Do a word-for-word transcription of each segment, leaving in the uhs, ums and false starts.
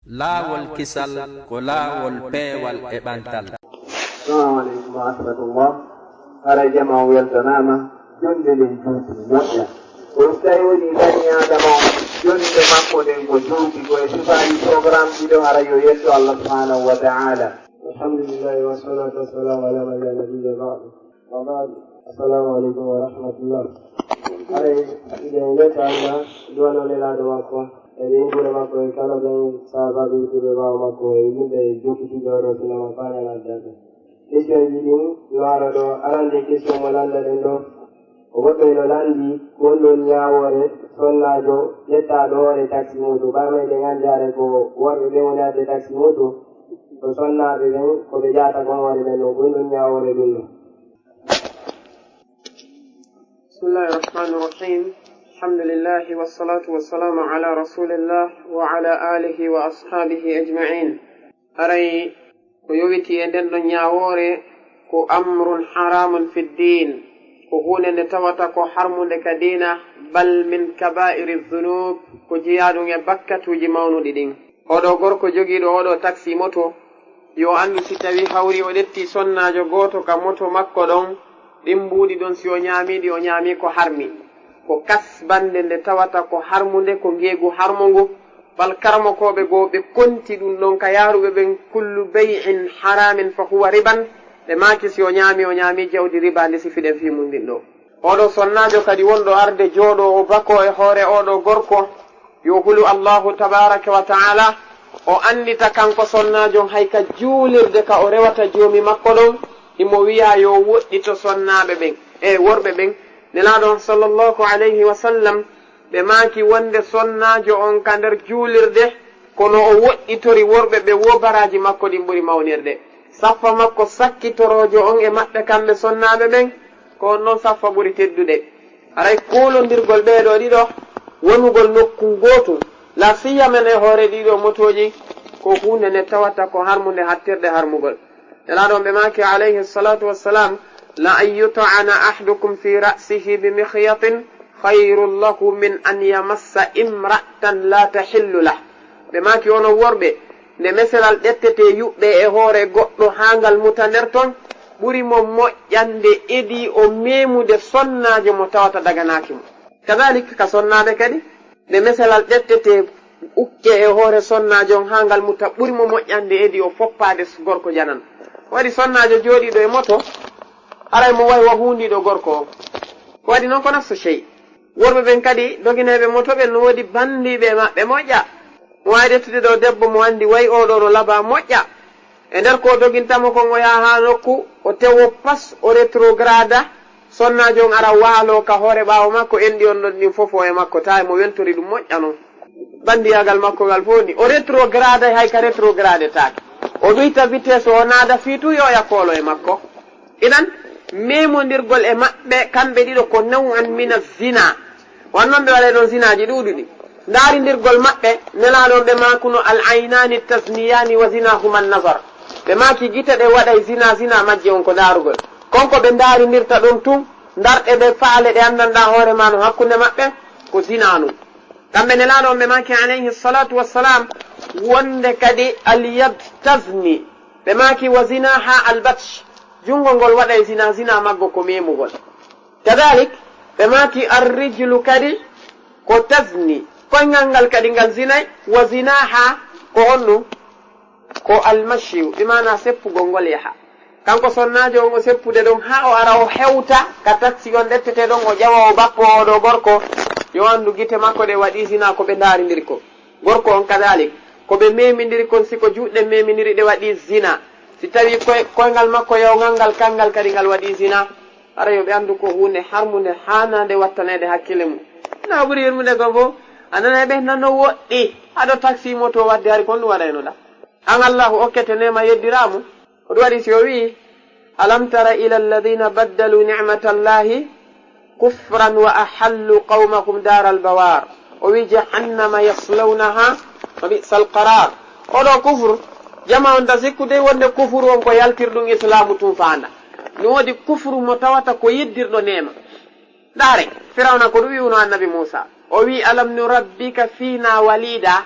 Laawol kisal ko laawol peewal e ɓantal. Assalamu aleykum wa rahmatullah. Hara jama o weltanaama, jonde nden juuti moƴƴa. Ko so tawi woni bani Adama o, jonde makko nden ko juuti, ko e sifaaji programme ɗiɗo, hara yo yetto Allah subhanahu wa ta'ala. Alhamdulillahi wa salatu wa salamu ala man la nabiyya ba'du. Wa ba'du. Assalamu aleykum wa rahmatullah. Haray, iɗen yetta Allah, duwano Nelaaɗo makko, e ɓe innduɓe makko, e kala ɓen sahaabaaɓe wuttuɓe ɓaawo makko, e yimɓe jokkitiiɓe oɗo sunna makko haa ñalaa darnde. Question ji ɗin no ara ɗo, arande question mo lanndaɗen ɗo, ko goɗɗo eno lanndi won ɗon ñaawoore sonnaajo ƴettaaɗo hoore taxi moto, ɓay ma eɗen anndi haray ko worɓe ɓen woni adde taxi moto, ko sonnaaɓe ɓen, ko ɓe ƴaata kon hoore ɓen ɗon, ko woni ɗon ñaawoore ɗum ɗon. بسم الله الرحمن الرحيم. الحمد لله والصلاة والسلام على رسول الله وعلى آله وأصحابه أجمعين. Haray ko yowiti e nden ɗon ñaawoore ko amrun haramun fi ddin, ko huunde nde tawata ko harmunde ka diina, bal min kaba'iri dhunub, ko jeyaaɗum e bakkatuuji mawnuɗi ɗin. Oɗo gorko jogiiɗo oɗo taxi moto, yo anndu si tawii hawri o ƴettii sonnaajo gooto ka moto makko ɗon, ɗin mbuuɗi ɗon si o ñaamii ɗi, o ñaamii ko harmi. Ko kasbannde nde tawata ko harmunde, ko ngeegu harmungu. Bal karamokooɓe goo ɓe konti ɗum ɗon ka yaaruɓe ɓen, kullu bay'in haramin fa huwa riban, ɓe maaki si o ñaami, o ñaami jawdi riba nde sifiɗen fii mum ndin ɗoo. Oɗo sonnaajo kadi wonɗo arde jooɗoo o bakoo e hoore oɗo gorko, yo hulu Allahu tabaaraka wa ta'aala, o anndita kanko sonnaajo on hay ka juulirde ka o rewata joomi makko ɗon, himo wi'a yo woɗɗito sonnaaɓe ɓen, e worɓe ɓen. Nelaaɗo on sallallahu alayhi wa sallam, ɓe maaki wonde sonnaajo on ka nder juulirde, kono o woɗɗitori worɓe ɓe woo baraaji makko ɗin ɓuri mawnirde. Saffa makko sakkitoroojo on e maɓɓe kamɓe sonnaaɓe ɓen, ko on ɗon saffa ɓuri teddude. Haray kuulondirgol ɓee ɗoo ɗiɗo, wonugol nokkun gootun, la siyama e hoore ɗii ɗoo motooji, ko huunde nde tawata ko harmunde hattirde harmugol. Nelaaɗo on ɓe maaki alayhi salatu wassalam, la an yut'ana ahadukum fi ra'sihi bi mikhyatin khayrun lahu min an yamassa imra'atan la tahillu lah. Ɓe maaki onon worɓe, nde meselal ƴettetee yuɓɓee e hoore goɗɗo haa ngal muta nder ton, ɓuri mo moƴƴande edii o meemude sonnaajo mo tawata daganaaki mo. Kadalik ka sonnaaɓe kadi, nde meselal ƴettetee ukkee e hoore sonnaajo on haa ngal muta, ɓuri mo moƴƴande edii o foppaade gorko janano. Waɗi sonnaajo jooɗiiɗo e moto, haray mo wayi wa huundiiɗo gorko on. Waɗi non ko nafsu shey. Worɓe ɓen kadi doginayɓe moto ɓen no woodi banndiiɓe e maɓɓe moƴƴa. Mo waawi ƴettude ɗoo debbo mo anndi wayi oo ɗoo no labaa moƴƴa. E nder ko o doginta mo kon, o yaha haa nokku, o tewo pas, o retrograda, sonnaajo on ara waaloo ka hoore ɓaawo makko, enɗi on ɗon ɗin fof o e makko, tawa mo weltori ɗum moƴƴa non. Banndiyaagal makko ngal fof ni, o retrograda hay ka retrogradetaake. O ɗuyta vitesse, o naada fii tun yo o yaha koolo e makko. Idan, meemondirgol e maɓɓe, kamɓe ɗiɗo ko naw'an mina zina. Won non ɓe waɗay ɗon zinaaji ɗuuɗuɗi. Ndaarindirgol maɓɓe, Nelaaɗo on ɓe maakuno, al aynaani tazniyani wa zinahuma nazar. Ɓe maaki gite ɗe waɗay zina, zina majje on ko ndaarugol. Kon ko ɓe ndaarindirta ɗon tun, ndarɗe ɗe faale ɗe anndanɗaa hoore maa no hakkunde maɓɓe, ko zina non. Kamɓe Nelaaɗo on ɓe maaki alayhi salatu wassalam, wonde kadi al yad tazni. Ɓe maaki wa zinaha al batsh, junngo ngol waɗay zina, zina maggo ko meemugol. Kadalik, ɓe maaki ar-rijlu kadi ko tazni, koyngal ngal kadi ngal zinay, wa zinaha ko honɗum? Ko al-mashyu, bi maana seppugol ngol yaha. Kanko sonnaajo on o seppude ɗon haa o ara o hewta ka taksi on ƴettetee ɗon, o ƴawa o bakko oo ɗoo gorko, yo anndu gite makko ɗe waɗii zina ko ɓe ndaarindiri kon. Gorko on kadalik, ko ɓe meemindiri kon, si ko juuɗe meemindiri ɗe waɗii zina. Si tawii koy-, koyngal makko yawngal ngal, kanngal kadi ngal waɗii zina. Hara yo ɓe anndu ko huunde harmunde haanaande wattaneede hakkille mum. Na ɓuri yurmude ko fof, a nanay ɓe nano woɗɗi, haɗo taxi moto waɗde hari kon ɗum waɗaynoɗaa. An Allahu okkete neema yeddiraa mo. Ko ɗum waɗi si o wi'i, alam tara ila alladhina baddalu ni'matallahi kufran wa ahallu qawmahum daral bawar. O wi'i jahannama yaslawnaha wa bi'sal qarar. Oɗo kufru, jama on ta sikkude wonde kufuru on ko yaltirɗum islaamu tun faanda. No woodi kufru mo tawata ko yeddirɗo neema. Ndaare, Firawna ko ɗum wi'uno annabi Muusa. O wi'i, alam nurabbika fina walida.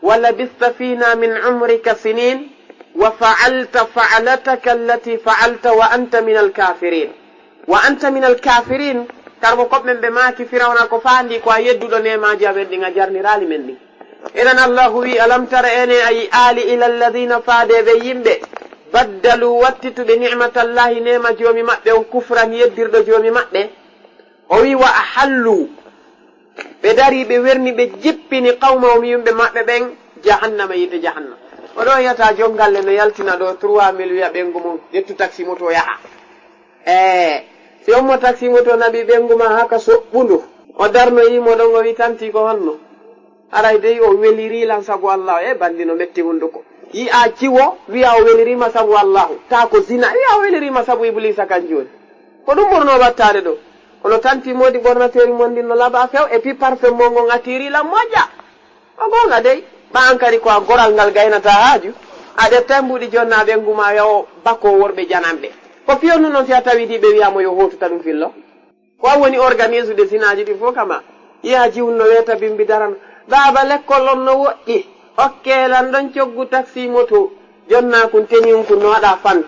ولبثت فينا من عمرك سنين وفعلت فعلتك التي فعلت وأنت من الكافرين. وأنت من الكافرين. Karmo koɓɓen ɓe maaki Firawna ko faandi ko a yedduɗo neemaaji amen ɗin a jarniraali men ɗin. Enen Allahu wi, alam tara ene a yi'aali ila alladina faade ɓe yimɓe baddalu wattituɓe ni'matallahi neema joomi maɓɓe on kufran yeddirɗo joomi maɓɓe. O wi wa ahallu ɓe dari ɓe werni ɓe jippini qawmahum yimɓe maɓɓe ɓen jahannama yiite jahannama. Oɗo yiyata jongalle no yaltina ɗo trois mille wiya ɓengu mum ƴettu taxi moto yaha. E si on mo taxi moto naɓi ɓengu ma haka soɓɓundu o darno yimo ɗon o wi tanti ko honno? Haray dey o weliri lan sabu Allahu e bandi no metti hunduko. Yi'a jiwo wi'a o welirima sabu Allahu ta ko zina wi'a o welirima sabu Iblisa kan joni. Ko ɗum ɓurno wattaade ɗo. Kono tanti moodi ɓornateeri mon ndin no laba few e pi parfum mon ngon atiri lan moƴƴa. O gonga dey. Ɓa an kadi ko a goral ngal gaynata haaju. A ƴetta mbuɗi jonna ɓengu ma yawo bako worɓe jananɓe. Ko fiyonnu non si a tawi di ɓe wi'amo yo hotuta ɗum fillo. Ko an woni organise de sinaaji ɗi fof kama. Yiya jiwun no weeta bimbi darana. Baaba lekkol on no woɗɗi. Okke lan ɗon coggu taxi moto. Jonna kun teñun kun no waɗa fant.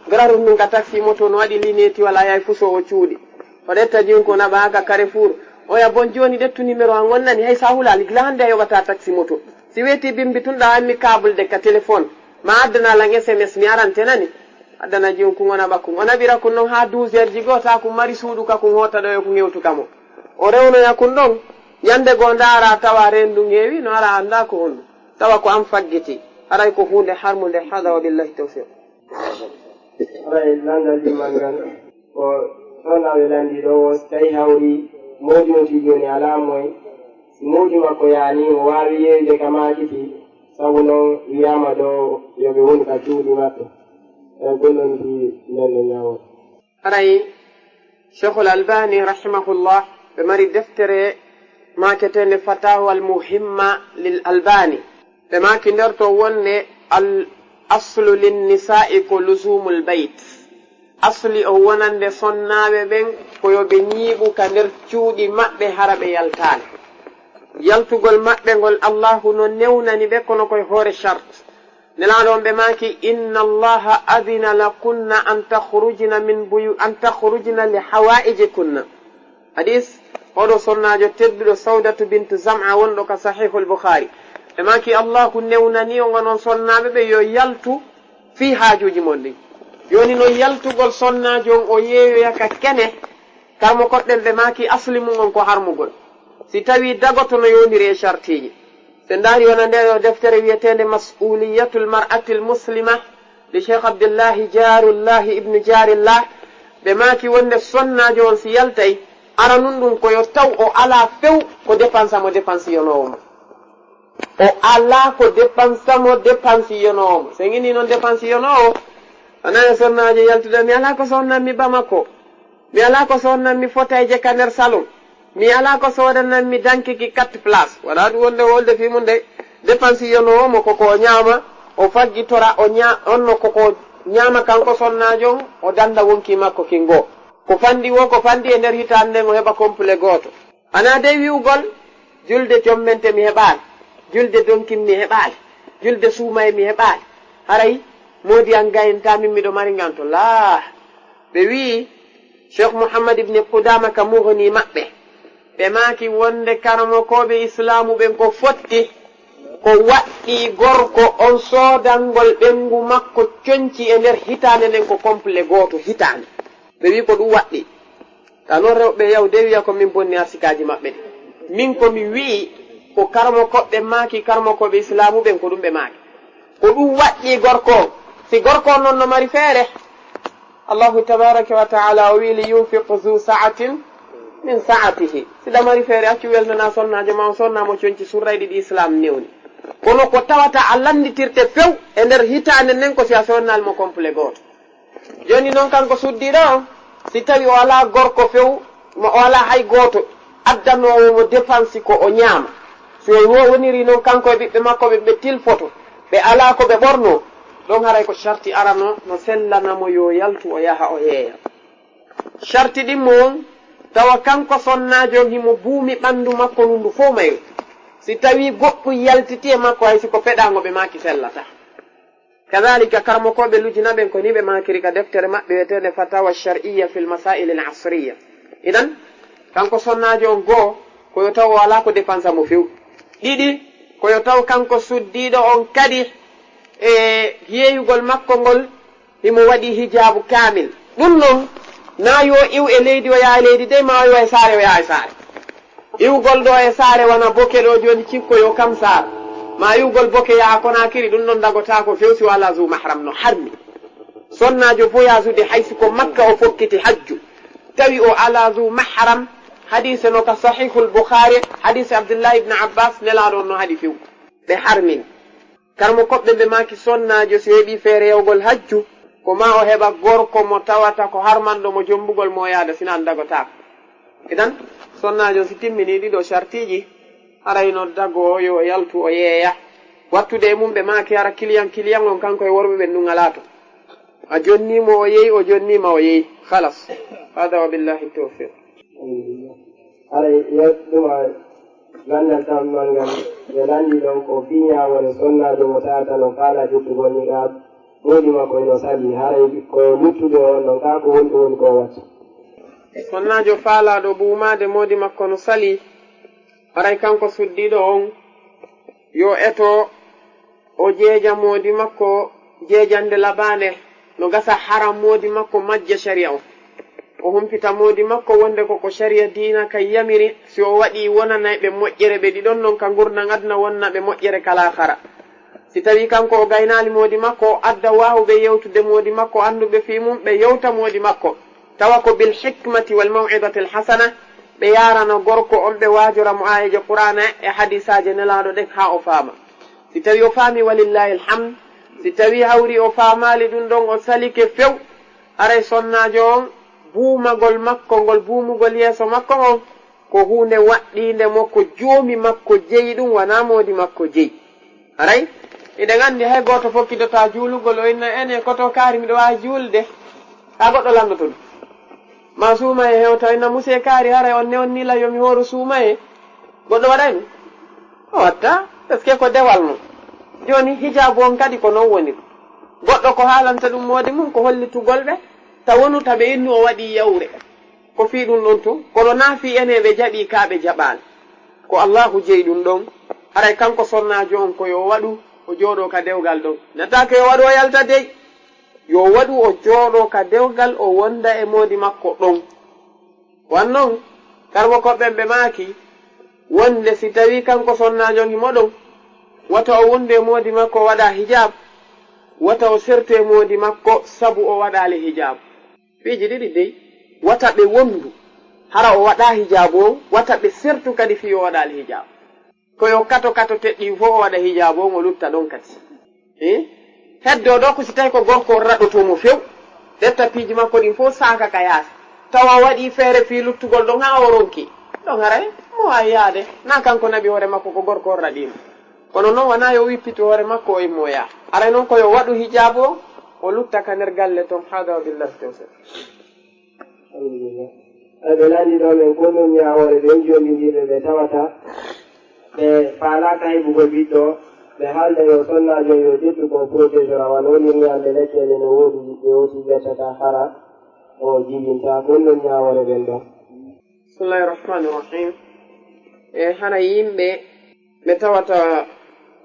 Gararun ɗum ka taxi moto no waɗi lineti wala yay fuso o cuuɗi. O ɗetta jiwun ko naɓa ka Carrefour. Oya bon joni ɗettu numéro an on nani hay sa hulali gila hande a yoɓata taxi moto. Si weeti bimbi tun ɗa ammi cable de ka téléphone. Ma addana lan S M S mi arante nani. Addana jiyum kun o naɓa kun. O naɓira kun non haa douze heures ji goo, taa kun mari suudu ka kun hoota ɗo e kun hewtu ka mo. O rewnoya kun ɗon. Ñande goo ndaara tawa reendu ngeewi no ara anndaa ko honɗum. Tawa ko an faggiti. Haray ko huunde harmunde hada wa billahi tawfiq. Haray landal limangal ko ɗon awe landi ɗo wo si tawi hawri moodi on fii jooni alaa moy. Si moodi makko yaani o waawi yeeyude ka maakiti. Sabu non wiyaama ɗo yo ɓe wonu ka cuuɗi maɓɓe. Ɓen ɗon ɗon mbiyi nden no ñaawo. Haray Cheikhul Albani rahimahullah ɓe mari deftere maketeende Fatawa al Muhimma lil Albani. Ɓe maaki nder to wonde al aslu lin nisa'i ko luzumul bayt. Asli o wonande sonnaaɓe ɓen ko yo ɓe ñiiɓu ka nder cuuɗi maɓɓe hara ɓe yaltaali. Yaltugol maɓɓe ngol Allahu no newnani ɓe kono koye hoore charte. Nelaaɗo on ɓe maaki, inna Allaha adina lakunna an takhrujna min buyu-, an takhrujna li hawaijikunna. Hadis, oɗo sonnaajo tedduɗo Sawdatu bintu Zam'a wonɗo ka Sahihul Bukhari. Ɓe maaki, Allahu newnani on onon sonnaaɓe ɓe yo yaltu fii haajuuji mon ɗin. Jooni non yaltugol sonnaajo on o yeeyoya ka kene, karmo koɗɗen ɓe maaki asli mum on ko harmugol. Si tawii dagoto no yowndiri e shartiiji. Si en ndaari wona nde ɗo deftere wiyeteende Mas'uliyatul Mar'atil Muslima li Cheikh Abdillahi Jaarullahi ibnu Jaarillah, ɓe maaki wonde sonnaajo on si yaltay, aranun ɗum ko yo taw o alaa few ko dépense mo dépense yonoowo mo. O alaa ko dépense mo dépense yonoowo mo. So en inni noon dépense yonoowo, wonaa yo sonnaajo yaltude, mi alaa ko sonnanmi Bamako. Mi alaa ko sonnanmi fotayje ka nder salon. Mi alaa ko sonnanmi dankiki quatre place. Wonaa ɗum wonde wolde fii mum de. Dépense yonoowo mo ko ko o ñaama, o faggitora, o ña-, on no ko ko ñaama kanko sonnaajo on, o dannda wonkii makko kin goo. Ko fanɗi woo, ko fanɗi e nder hitaande nden o heɓa complet gooto. Wonaa dey wi'ugol, julde jommente mi heɓaali, julde donkin mi heɓaali, julde suumaye mi heɓaali. Haray moodi an gaynta min miɗo mari ngan to. Laa, ɓe wi'i, Cheikh Mouhammad ibn Qudama ka Mughni maɓɓe, ɓe maaki wonde karamokooɓe Islaamu ɓen ko fotti, ko waɗɗii gorko on soodangol ɓengu makko conci e nder hitaande nden ko complet gooto hitaande. Ɓe wi'i ko ɗum waɗɗii. Ka non rewɓe yaw de wi'a ko min bonni arsikaaji maɓɓe ɗi. Min ko mi wi'i ko karamokooɓe maaki, karamokooɓe Islaamu ɓen ko ɗum ɓe maaki. Ko ɗum waɗɗii gorko on. Si gorko on non no mari feere, Allahu tabaraka wa ta'ala o wi'i, li yunfiq zu sa'atin min sa'atihi. Si ɗa mari feere, accu welnana sonnaajo ma on, sonna mo conci surray ɗiɗi Islaam newni. Kono ko tawata a lannditirte few e nder hitaande nden ko si a sonnal mo complet gooto. Jooni non kanko suddiiɗo on, si tawi o alaa gorko few, ma o alaa hay gooto addanoowo mo dépense ko o ñaama. Si o wo-, woniri non kanko e ɓiɓɓe makko ɓe, ɓe tilfoto, ɓe alaa ko ɓe ɓornoo, ɗon haray ko sharti arano no sellana mo yo yaltu o yaha o yeeya. Sharti ɗin mo on, tawa kanko sonnaajo on himo buumi ɓanndu makko ndun ndu fow mayru. Si tawii goɗɗum yaltitii e makko, hay si ko peɗaango, ɓe maaki sellataa. Kadaalika, karamokooɓe lujjina ɓen ko nii ɓe maakiri ka deftere maɓɓe wi'eteende Fatawa Shar'iyya fil Masaa'il al Asriyya. Idan, kanko sonnaajo on, goo, ko yo taw o alaa ko defansa mo few. Ɗiɗi, ko yo taw kanko suddiiɗo on kadi e yeeyugol makko ngol, himo waɗi hijaabu kaamil. Ɗum non, na yo iw e leydi o yaha e leydi dey, ma o iw e saare o yaha e saare. Iwgol ɗo e saare wano boke ɗo jooni, cikkoyo kam saare. Ma iwgol boke yaha Konaakiri, ɗum non dagotaako few si o alaa zu mahram, no harmi. Sonnaajo voyage ude hay si ko Makka o fokkiti hajju, tawi o alaa zu mahram, hadiise no ka Sahihul Bukhari, hadiise Abdullahi ibn Abbas, Nelaaɗo on no haɗi few. Ɓe harmini. Karamokooɓe ɓe maaki sonnaajo si heɓii feere yahugol hajju, ko ma o heɓa gorko mo tawata ko harmanɗo mo jombugol mo o yaada, si na ɗum dagotaako. Idan, sonnaajo si timminii ɗii ɗoo sartiiji, haray no dagoo yo o yaltu o yeeya. Wattude e mum ɓe maaki hara kiliyan kiliyan on kanko e worɓe ɓen ɗum alaa ton. A jonnii mo o yehi, o jonnii ma o yehi. Khalas. Hada wa billahi tawfiq. Haray yettuma gandal tammal ngal, ɓe lanndi ɗon ko fii ñaawoore sonnaajo mo tawata no faalaa ƴettugol niqaab, moodi makko eno salii, haray ko luttude on ɗon kaa ko honɗum woni ko o watta? Sonnaajo faalaaɗo buumaade moodi makko no salii, haray kanko suddiiɗo on yo eto o jeeja moodi makko jeejannde laɓaande, no gasa hara moodi makko majja sariya on. O humpita moodi makko wonde ko ko sariya diina kan yamiri, si o waɗii wonanay ɓe moƴƴere, ɓe ɗiɗon non ka ngurndan aduna, wonna ɓe moƴƴere ka laakara. Si tawii kanko o gaynaali moodi makko, o adda waawuɓe yewtude moodi makko, annduɓe fii mum, ɓe yewta moodi makko. Tawa ko bil hikmati wal maw'izatil hasana, ɓe yaarana gorko on, ɓe waajora mo aayeeje Qur'aana e hadiisaaje Nelaaɗo ɗen haa o faama. Si tawii o faami, walillahi alhamd. Si tawii hawri o faamaali ɗum ɗon, o salike few, haray sonnaajo on, buumagol makko ngol, buumugol yeeso makko on, ko huunde waɗɗiinde mo ko joomi makko jeyi ɗum, wanaa moodi makko jeyi. Haray, hiɗen anndi hay gooto fokkidotaa juulugol, o inna, "Ene, koto kaari, miɗo waawi juulde." Kaa goɗɗo lanndotoo ɗum. Ma suumayee hewta, o inna, "Musee kaari, haray on newniila yo mi hooru suumayee." Goɗɗo waɗay ɗum? O watta, parce que ko dewal mum. Jooni, hijaabu on kadi ko non woniri. Goɗɗo ko haalanta ɗum moodi mum, ko hollitugol ɓe, ta wonu ta ɓe innu o waɗii yawre. Ko fii ɗum ɗon tun, kono naa fii enen ɓe jaɓii kaa ɓe jaɓaali. Ko Allaahu jeyi ɗum ɗon, haray kanko sonnaajo on ko yo o waɗu, o jooɗoo ka dewgal ɗon. Nataake yo waɗu o yalta dey, yo waɗu o jooɗoo ka dewgal, o wonda e moodi makko ɗon. Wan non, karmokooɓe ɓen ɓe maaki, wonde si tawii kanko sonnaajo on himo ɗon, wata o wondu e moodi makko o waɗa hijaab, wata o sertu e moodi makko sabu o waɗaali hijaab. Piiji ɗiɗi dey, wata ɓe wondu, hara o waɗaa hijaabu on, wata ɓe sertu kadi fii o waɗaali hijaabu. Ko yo kato kato teɗɗi fof o waɗa hijaabu on, o lutta ɗon kadi. Eh? Heddo ɗo ko si tawi ko gorko on raɗotoo mo few, ƴetta piiji makko ɗin fof saaka ka yaasi. Tawa o waɗii feere fii luttugol ɗon haa o ronki. Ɗon haray mo waawi yaade. Naa kanko naɓi hoore makko ko gorko on raɗii mo. Kono non wanaa yo wippitu hoore makko o immo o yaha. Haray non ko yo waɗu hijaabu on, o lutta ka nder galle ton. Hada wa billahi tawfiq. Alhamdulillah. Ɓe lanndi ɗo men ko ɗum ñaawoore ɓen jondindirɓe ɓe tawata ɓe faalaaka heɓugol ɓiɗɗo, ɓe haalda yo sonnaajo yo ƴettu ko protégeur a wano woni ñaande lekkele no woodi ɓe woti ƴettata hara o jibinta. Ko ɗum ñaawoore ɓen ɗo. Bismillahi rahmani rahim. E hara yimɓe ɓe tawata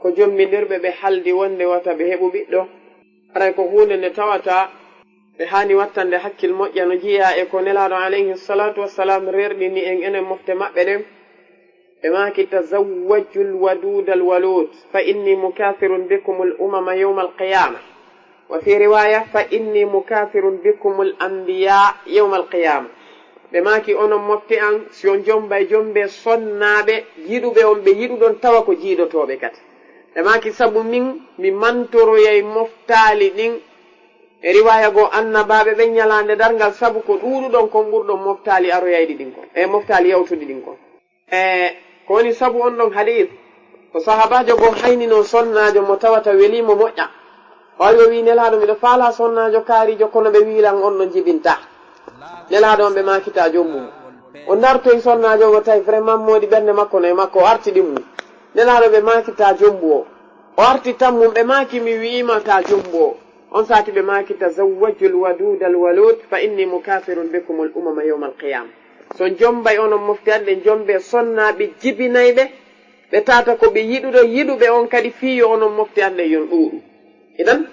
ko jombindirɓe ɓe haldi wonde wata ɓe heɓu ɓiɗɗo, haray ko huunde nde tawata ɓe haani wattande hakkil moƴƴa, no jeyaa e ko Nelaaɗo alayhi salatu wassalam rerɗini en enen mofte maɓɓe ɗen. Ɓe maaki, "Tazawwajul wadudal walud, fa inni mukathirun bikumul umama yawmal qiyama." Wa fi riwaya, "Fa inni mukathirun bikumul anbiya yawmal qiyama." Ɓe maaki, "Onon mofte an, si on jombay, jombe sonnaaɓe yiɗuɓe on, ɓe yiɗuɗon tawa ko jiidotooɓe kadi." Ɓe maaki, "Sabu min, mi mantoroyay moftaali ɗin." E riwaya goo, annabaaɓe ɓen ñalaande darngal, sabu ko ɗuuɗuɗon kon ɓurɗon moftaali aroyayɗi ɗin kon, e moftaali yawtuɗi ɗin kon. E ko woni sabu on ɗon hadiis? Ko sahaabaajo goo haynino sonnaajo mo tawata welii mo moƴƴa. O ari o wi'i Nelaaɗo, "Miɗo faalaa sonnaajo kaariijo, kono ɓe wi'i lan on ɗon jibintaa." Nelaaɗo on ɓe maakita joomum. O dartoyi sonnaajo on, o tawi vraiment moodi ɓernde makko no e makko, o arti ɗimmu. Nelaaɗo ɓe maaki, "Taa jombu o." O arti tammum, ɓe maaki, "Mi wi'iima taa jombu o." On saati ɓe maaki, "Tazawwajul waduudal waluud, fa inni mukaafirun bikumul umama yawmal qiyaama." So on jombay onon mofte an ɗen, jombe sonnaaɓe jibinayɓe, ɓe taata ko ɓe yiɗuɗo, yiɗuɓe on kadi fii yo onon mofte an ɗen yon ɗuuɗu. Idan,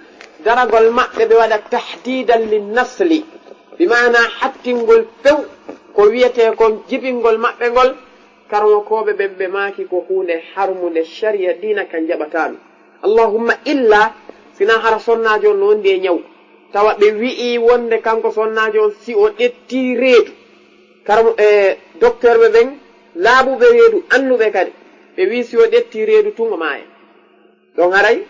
daragol maɓɓe ɓe waɗa tahdiidan lin nasli, bi maana hattingol few ko wiyetee kon jibingol maɓɓe ngol, karamokooɓe ɓen ɓe maaki ko huunde harmunde, shari'a diina kan jaɓataa ɗum. Allahumma illa, sinaa hara sonnaajo on no wondi e ñaw, tawa ɓe wi'i wonde kanko sonnaajo on si o ƴettii reedu, karamo-, e, dokteerɓe ɓen laaɓuɓe reedu, annuɓe kadi, ɓe wi'i si o ƴettii reedu tun o maaya. Ɗon haray,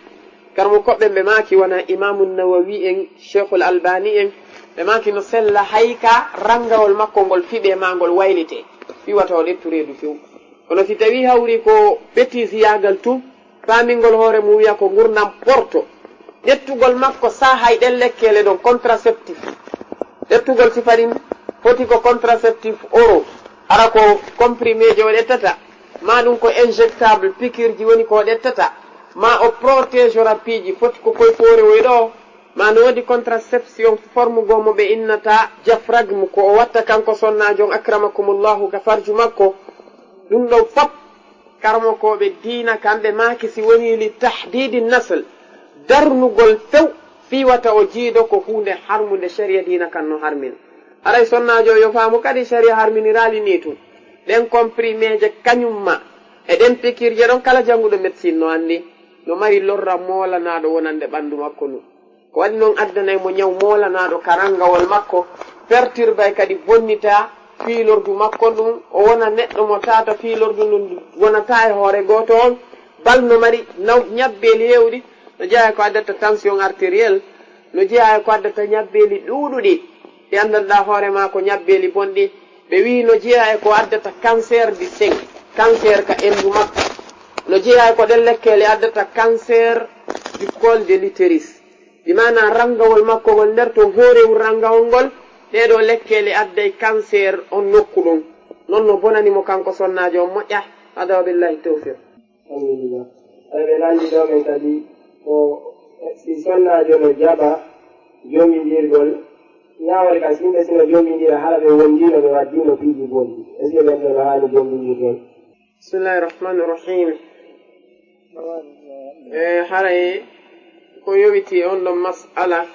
karamokooɓe ɓe maaki wona Imaamu Nawawi en, Cheikhul Albani en, ɓe maaki no sella hay ka ranngawol makko ngol fiɓe maa ngol waylite, fii wata o ƴettu reedu few. Kono si tawii hawri ko bêtiseyaagal tun, faamingol hoore mum wi'a ko ngurndan porto, ƴettugol makko saahay ɗen lekkeele ɗon, contraceptif, ƴettugol sifa ɗin foti ko contraceptif oral, hara ko comprimé ji o ƴettata, maa ɗum ko injectable, piqûre ji woni ko o ƴettata, maa o protégera piiji, foti ko koye poore woy ɗo, maa no woodi contraception forme goo mo ɓe innata diaphragme, ko o watta kanko sonnaajo on, akramakumullahu, ka farju makko. Ɗum ɗon fop, karamokooɓe diina kamɓe maaki si wonii li tahdidi nasl, darnugol few fii wata o jiido, ko huunde harmunde, shari'a diina kan no harmini. Haray sonnaajo o yo faamu kadi shari'a harminiraali nii tun. Ɗen comprimé je kañum ma e ɗen piqûre je ɗon, kala jannguɗo médecine no anndi no mari lorra moolanaaɗo wonande ɓanndu makko ndun. Ko waɗi non addanay mo ñaw moolanaaɗo ka ranngawol makko, perturbay kadi bonnita fiilordu makko ndun, o wona neɗɗo mo taata fiilordu ndun wonataa e hoore gooto on, bal no mari naw-, ñabbeeli heewɗi, no jeyaa e ko addata tension artérielle, no jeyaa e ko addata ñabbeeli ɗuuɗuɗi, ɗi anndanɗaa hoore maa ko ñabbeeli bonɗi. Ɓe wi'i no jeyaa e ko addata cancer du sein, cancer ka enndu makko. No jeyaa e ko ɗen lekkeele addata cancer du col de l'utérus. Bi maanaa ranngawol makko ngol nder ton, hoorewol ranngawol ngol, ɗee ɗoo lekkeele adday cancer on nokku ɗon. Non no bonani mo kanko sonnaajo on moƴƴa. Hada wa billahi tawfiq. Alhamdulillah. Tawi ɓe lanndi ɗo men kadi ko si sonnaajo no jaɓa jombindirgol, ñaawoore kan si yimɓe sino jombindira, hara ɓe wondiino, ɓe waddino piiji bonɗi. Est-ce que ɓen ɗo no haani jombindirgol? Bismillahi rahmani rahim. E haray ko yowiti on ɗon mas'ala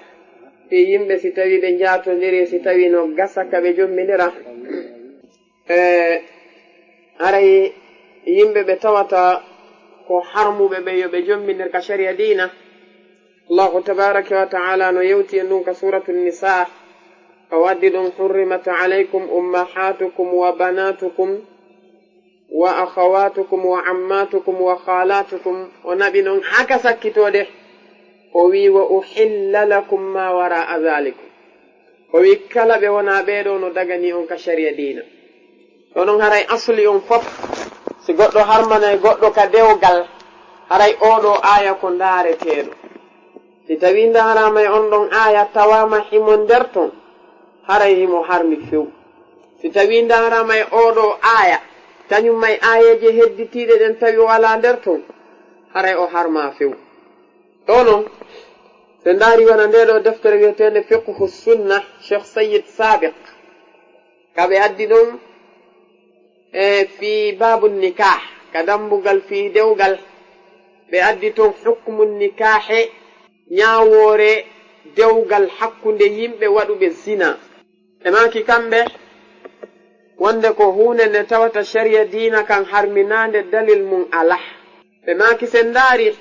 fii yimɓe si tawi ɓe njaatondiri, si tawi no gasa ka ɓe jombindira. E haray yimɓe ɓe tawata ko harmuɓe ɓe yo ɓe jombindir ka shari'a diina. Allahu tabaraka wa ta'ala no yewti en ɗum ka Suratu Nisa, ka waddi ɗum: "Hurrimat alaykum ummahatukum wa banatukum wa akhawatukum wa ammatukum wa khalatukum." O naɓi noon haa ka sakkitoode, o wii: "Wa uhilla lakum ma wara'a dhalikum." O wii kala ɓe wonaa ɓee ɗoo no daganii on ka shari'a diina. Ɗoo noon haray asli on fof, si goɗɗo harmanay goɗɗo ka dewgal, haray oo ɗoo aaya ko ndaareteeɗo. Si tawii ndaaraama e on ɗon aaya tawaama himo nder ton, haray himo harmi few. Si tawii ndaaraama e oo ɗoo aaya, kañum ma e aayeeje hedditiiɗe ɗen tawi o alaa nder ton, haray o harmaa few. Ɗoo noon, so ndaari wona ndee ɗoo deftere wiyeteende Fiqhu Sunna, Cheikh Sayyid Sabiq, ka ɓe addi ɗon e fii baabu nikah, ka dambugal fii dewgal, ɓe addi ton hukmu nikahe, ñaawoore dewgal hakkunde yimɓe waɗuɓe zina. Ɓe maaki kamɓe wonde ko huunde nde tawata shari'a diina kan harminaande, dalil mum alaa. Ɓe maaki, sen ndaari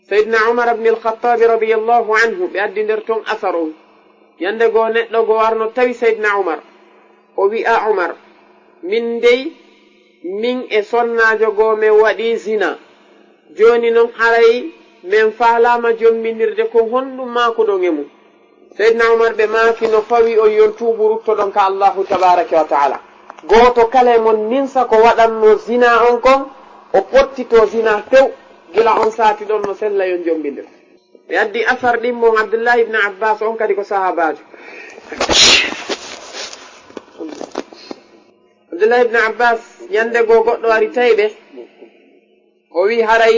Sayyidina Umar ibn al-Khattabi radiyallahu anhu, ɓe addi nder ton asar on. Ñande goo neɗɗo goo arno tawi Sayyidina Umar. O wi'a Umar, min dey, min e sonnaajo goo men waɗii zina. Jooni non haray men faalaama jombindirde, ko honɗum maakuɗon e mum? Seydina Umar ɓe maaki, no fawi on yon tuubu ruttoɗon ka Allahu tabaraka wa taala. Gooto kala e mon ninsa ko waɗanno zina on kon, o pottito zina few, gila on saati ɗon no sella yon jombindir. Ɓe addi asar ɗin mon Abdullahi ibn Abbas, on kadi ko sahabaajo. Abdullahi ibn Abbas, ñande goo goɗɗo ari tawi ɓe, O wi haray,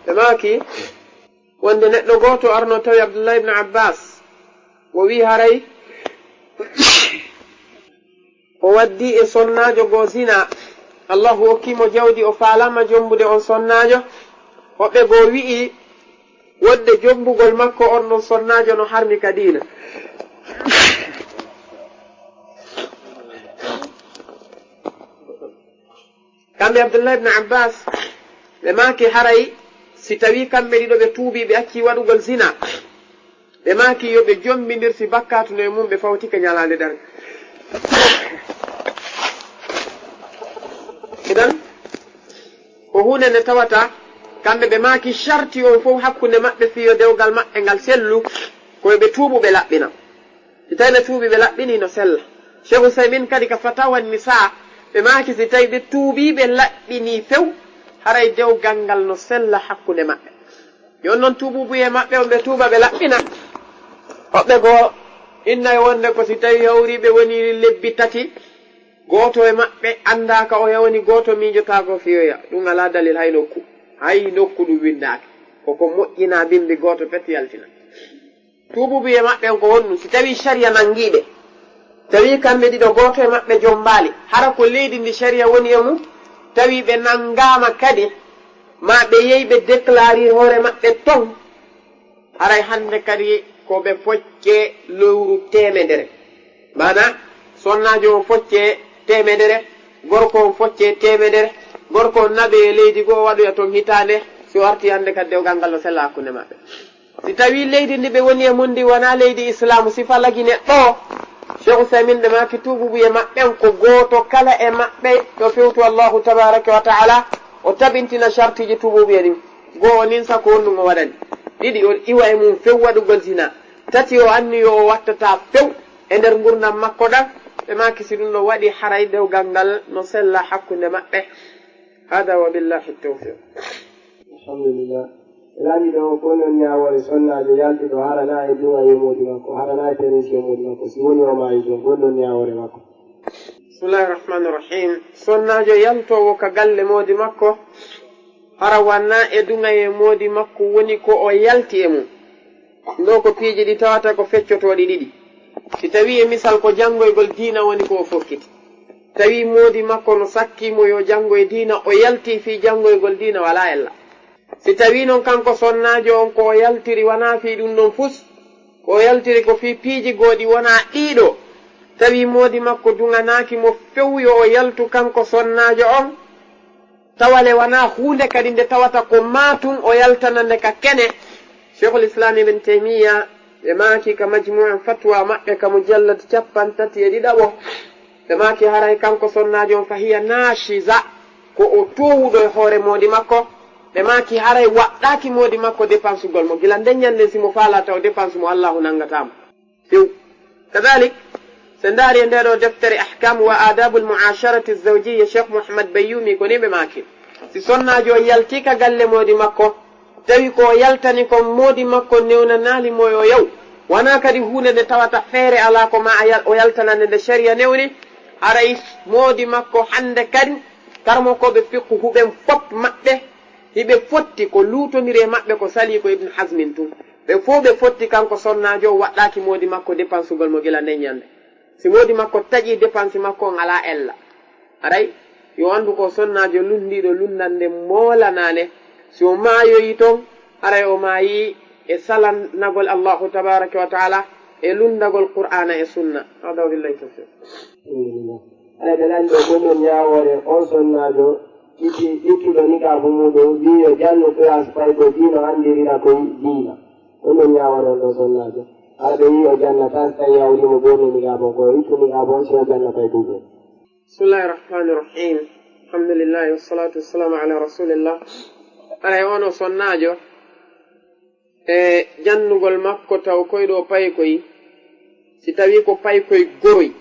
ɓe maaki, wonde neɗɗo gooto arno tawi Abdullah ibn Abbas, o wi haray, o waddi e sonnaajo goo zina. Allahu okki mo jawdi, o faalaama jombude on sonnaajo. Woɓɓe goo wi'i wonde jombugol makko on ɗon sonnaajo no harmi ka diina. Kamɓe Abdullah ibn Abbas, ɓe maaki haray si tawi kamɓe ɗiɗo ɓe tuubi, ɓe acci waɗugol zina, ɓe maaki yo ɓe jombindir si bakkaatu no e mum ɓe fawti ka ñalaande darnga. Idan, ko huunde nde tawata kamɓe ɓe maaki sharti on fof hakkunde maɓɓe fii yo dewgal maɓɓe ngal sellu, ko yo ɓe tuubu ɓe laɓɓina. Si tawi ɓe tuubi ɓe laɓɓini no sella. Cheikh Ousaymin kadi ka Fatawa Nisa, ɓe maaki si tawi ɓe tuubi ɓe laɓɓini few, haray dewgal ngal no sella hakkunde maɓɓe. Yo non tuububuye maɓɓe on ɓe tuuba ɓe laɓɓina. Woɓɓe goo innay wonde ko si tawi hawri ɓe woni lebbi tati, gooto e maɓɓe anndaaka o hewni gooto miijotaako fiyoya. Ɗum alaa dalil hay nokku. Hay nokku ɗum winndaaka. Ko ko moƴƴinaa bimbi gooto pet yaltina. Tuububuye maɓɓe on ko honɗum? Si tawi sharia nangii ɓe, tawi kamɓe ɗiɗo gooto e maɓɓe jombaali, hara ko leydi ndi sharia woni e mum, tawi ɓe nangaama kadi, ma ɓe yehi ɓe déclari hoore maɓɓe ton, haray hannde kadi ko ɓe focce lewru teemedere. Maana, sonnaajo on focce teemedere, gorko on focce teemedere, gorko on naɓe e leydi goo waɗoya ton hitaande, si o arti hannde kadi dewgal ngal no sella hakkunde maɓɓe. Si tawi leydi ndi ɓe woni e mun ndi wonaa leydi Islaamu, sifa lagine ɗoo, Cheikh Ousaymin ɓe maaki tuububuye maɓɓe on ko gooto kala e maɓɓe yo fewtu Allahu tabaraka wa taala, o tabintina shartiiji tuububuye ɗin. Goo o ninsa ko honɗum o waɗani. Ɗiɗi, o iwa e mum few waɗugol zina. Tati, o anniyo o wattataa few e nder ngurndan makko ɗan. Ɓe maaki si ɗum ɗon waɗi haray dewgal ngal no sella hakkunde maɓɓe. Hada wa billahi tawfiq. Alhamdulillah. E laamiɗo o, ko non ñaawoore sonnaajo yaltuɗo hara na e duŋa e moodi makko, hara na e permission moodi makko, si woni o maayi ton, ko non ñaawoore makko? Bismillahi rahmani rahim. Sonnaajo yaltoowo ka galle moodi makko, hara wanaa e duŋa e moodi makko woni ko o yalti e mum. Ɗoo ko piiji ɗi tawata ko feccotooɗi ɗiɗi. Si tawii e misal ko janngoygol diina woni ko o fokkiti, tawi moodi makko no sakki mo yo janngoy diina, o yalti fii janngoygol diina, walaa ella. Si tawii non kanko sonnaajo on ko o yaltiri wanaa fii ɗum ɗon fus, ko o yaltiri ko fii piiji goo ɗi wonaa ɗii ɗoo, tawi moodi makko duŋanaaki mo few yo o yaltu kanko sonnaajo on, tawa le wanaa huunde kadi nde tawata ko maa tun o yaltana nde ka kene. Cheikhul Islam Ibn Taymiyya ɓe maaki ka Majmu'an Fatwa maɓɓe ka mujallad cappanɗe tati e ɗiɗaɓo, ɓe maaki haray kanko sonnaajo on fahiya naashiza, ko o toowuɗo e hoore moodi makko, ɓe maaki haray waɗɗaaki moodi makko depansugol mo, gila nden ñande si mo faalaa taw depansu mo Allaahu nanngataa mo. Few. Kadalik, si ndaari e ndee ɗoo deftere Ahkam wa Adabul Mu'asharati Zawjiyya, Cheikh Mouhammad Bayyumi, ko nii ɓe maaki. Si sonnaajo o yaltii ka galle moodi makko, tawi ko o yaltani kon moodi makko newnanaali mo yo yaw, wanaa kadi huunde nde tawata feere alaa ko maa a yal-, o yaltana nde, nde sharia newni, haray moodi makko hannde kadi, karamokooɓe fiqhu ɓen fop maɓɓe, hiɓe fotti ko luutondiree maɓɓe ko salii ko Ibn Hazmin tun. Ɓe fow ɓe fotti kanko sonnaajo o waɗɗaaki moodi makko depansugol mo gila nden ñande. Si moodi makko taƴii depansi makko on alaa ella. Haray, yo anndu ko sonnaajo lunndiiɗo lunndande moolanaa nde. Si o maayoyi ton, haray o maayi e salannagol Allaahu tabaaraka wa taala e lunndagol Qur'aana e Sunna. Hada wa billahi tawfiq. Alhamdulillah. Haray ɓe lanndo ko ɗum ñaawoore on sonnaajo itti-, ittuɗo nikaabu muuɗum, wi'i yo jannu classe paykoy diina anndirira koy diina. Ko ɗum ñaawoore on ɗoo sonnaajo. Haray ɓe wi'i o jannataa, si tawi hawri mo ɓorni nikaabu on, ko o ittu nikaabu on, si o janna paykoy. Bismillahi rahmani rahim. Alhamdulillahi wassalatu wassalamu ala rasulillah. Haray on o sonnaajo, e jannugol makko taw koy ɗoo paykoy, si tawii ko paykoy goroy,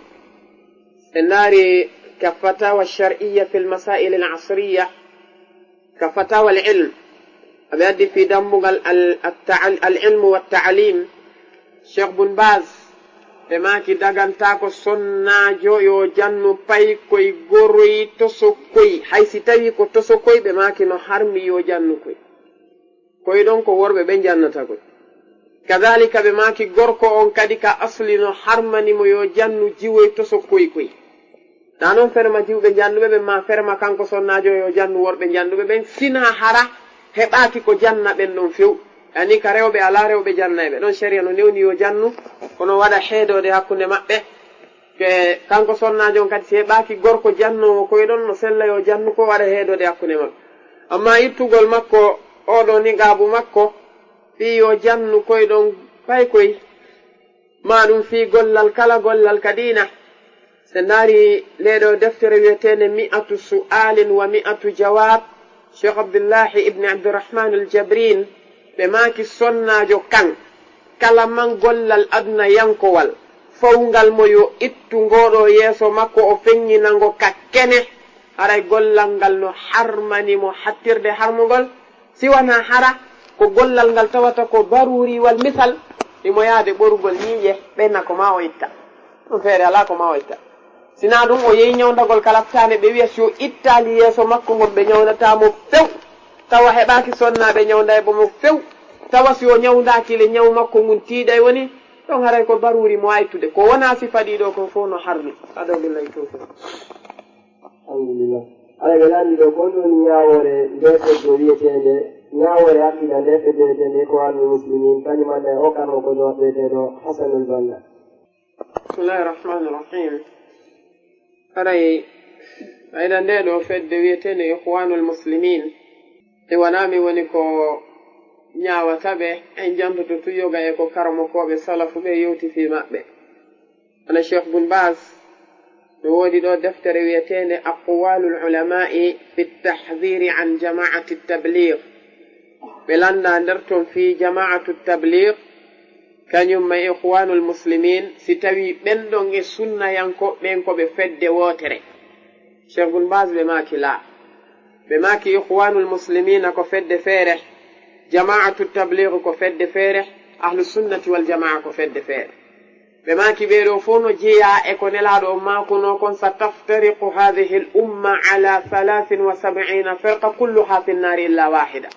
ɓe ndaari ka Fatawa Shar'iyya fil Masail al Asriya, ka Fatawa al Ilm, aɓe addi fii dambugal al, al, al ilmu wa ta'lim, Cheikh Bun Baz, ɓe maaki dagantaako sonnaajo yo jannu paykoy, goroy, tosokoy. Hay si tawii ko tosokoy, ɓe maaki no harmi yo jannu koy. Koy ɗon ko worɓe ɓe jannata koy. Kadaalika ɓe maaki gorko on kadi ka asli no harmani mo yo jannu jiwoy tosokoy koy. Naa non ferma jiwɓe jannuɓe ɓen, maa ferma kanko sonnaajo yo jannu worɓe jannuɓe ɓen, sinaa hara heɓaaki ko janna ɓen ɗon few. Yani ka rewɓe alaa rewɓe janna e ɓe ɗon, sharia no newni yo jannu, kono waɗa heedoode hakkunde maɓɓe. Ke kanko sonnaajo on kadi, si heɓaaki gorko jannoowo koy ɗon, no sella yo jannu ko waɗa heedoode hakkunde maɓɓe. Amma ittugol makko oɗo niqaabu makko, fii yo jannu koy ɗon paykoy, maa ɗum fii gollal kala gollal ka diina. Si en ndaari ndee ɗoo deftere wi'eteende Mi'atu Su'aalin wa Mi'atu Jawaab, Cheikh Abdullahi ibn Abdurrahman al-Jabrin, ɓe maaki sonnaajo kan, kala man gollal adunayankowal, fawngal mo yo ittu ngoo ɗoo yeeso makko, o feŋŋina ngo ka kene, haray gollal ngal no harmani mo hattirde harmugol, si wanaa hara ko gollal ngal tawata ko baruuriwal, misal, himo yaade ɓorugol ƴiiƴe, ɓenna ko maa o itta. Ɗum feere alaa ko maa o itta. Sinaa ɗum, o yehi ñawndagol ka laptaane, ɓe wi'a si o ittaali yeeso makko ngon, ɓe ñawndataa mo few. Tawa heɓaaki sonnaaɓe ñawnday bo mo few. Tawa si o ñawndaaki le, ñaw makko ngun tiiɗay woni. Ɗon haray ko baruuri mo a ittude. Ko wonaa sifa ɗii ɗoo kon fow no harmi. Ado billahi tawfiq. Alhamdulillah. Hara ɓe lanndi ɗo, ko honɗum woni ñaawoore ndee fedde wi'eteende, ñaawoore aqiida ndee fedde wi'eteende Ikhwanul Muslimin, kañum annda e o karmo ko ɗo wi'eteeɗo Hasanul Banna? Bismillahi rahmani rahim. Haray, ayda ndee ɗoo fedde wi'eteende Ikhwanul Muslimin, e wanaa mi woni ko ñaawata ɓe, en jantoto tun yoga e ko karamokooɓe salafu ɓe yewti fii maɓɓe. Hono Cheikh Bun Baz, no woodi ɗoo deftere wi'eteende Aqwalul Ulama'i fi Tahdhiri an Jama'ati Tabligh. Ɓe lannda nder ton fii Jama'atu Tabligh, kañum ma Ikhwanul Muslimin, si tawii ɓen ɗon e sunnayankooɓe ɓen ko ɓe fedde wootere. Cheikh Bun Baz ɓe maaki laa. Ɓe maaki Ikhwanul Muslimina ko fedde feere, Jama'atu Tabligh ko fedde feere, Ahlu Sunnati wal Jama'a ko fedde feere. Ɓe maaki ɓee ɗoo fow no jeyaa e ko Nelaaɗo on maakunoo kon, "Sataftariqu hadhihi al-umma ala thalathin wa sab'ina firqa kulluha fi an-nari illa wahida."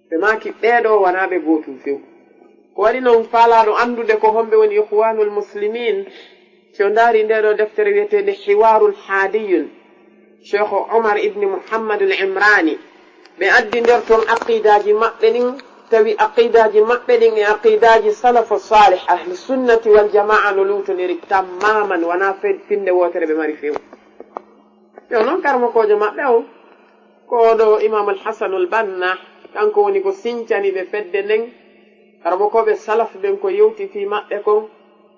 Ɓe maaki ɓee ɗoo wanaa ɓe gootun few. Ko waɗi non faalaaɗo anndude ko homɓe woni Ikhwanul Muslimin, si o ndaari ndee ɗoo deftere wi'eteende Hiwarul Hadiyun, Cheikh Omar ibn Muhammad al-Imrani, ɓe addi nder ton aqidaaji maɓɓe ɗin, tawi aqidaaji maɓɓe ɗin e aqidaaji salafu salih, ahli sunnati wal jamaa, no luutondiri tamaman, wanaa fe-, finde wootere ɓe mari few. Yo non karamokoojo maɓɓe on, ko ɗo Imam al-Hasanul Banna, kanko woni ko sincani ɓe fedde nden. Karamokooɓe salaf ɓen ko yewti fii maɓɓe kon,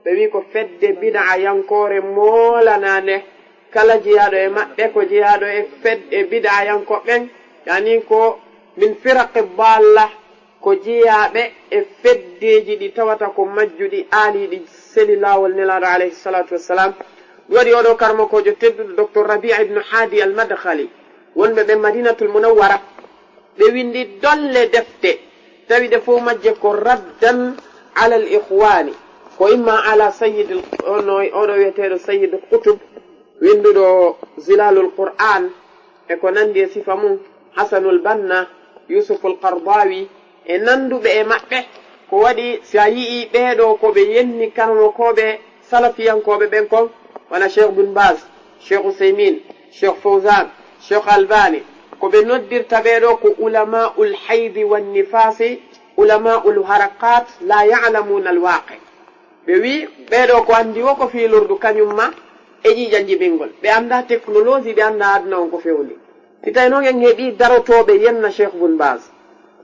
ɓe wi'i ko fedde bid'ayankoore moolanaa nde. Kala jeyaaɗo e maɓɓe ko jeyaaɗo e fed-, e bid'ayankooɓe ɓen, yani ko min firaqi dalla, ko jeyaaɓe e feddeeji ɗi tawata ko majjuɗi, aaliiɗi, seli laawol Nelaaɗo alayhi salatu wassalam. Ɗum waɗi oɗo karamokoojo tedduɗo Docteur Rabi' ibn Hadi al-Madkhali, wonɓe ɓen Madinatul Munawwara, ɓe windi dolle defte, tawi ɗe fof majje ko raddan ala al ikhwani, ko imma ala sayyid al-, ono, oɗo wiyeteeɗo Sayyid Qutb, winduɗo Zilalul Qur'an, e ko nandi e sifa mum, Hasanul Banna, Yusuful Qardawi, e nanduɓe e maɓɓe. Ko waɗi si a yi'i ɓeeɗo ko ɓe yenni karamokooɓe salafiyankooɓe ɓen kon, wona Cheikh Bin Baz, Cheikh Useymin, Cheikh Fawzan, Cheikh Albani, ko ɓe noddirta ɓeeɗo ko ulama'ul haydi wan nifasi, ulama'ul harakat, la ya'lamuna al waqi. Ɓe wi, ɓeeɗo ko andi wo ko fii lordu, kañum ma e ƴiiƴan jibingol. Ɓe anda technologie, ɓe anda aduna on ko fewndi. Si tawi noon en heɓi darotooɓe yenna Cheikh Bun Baz,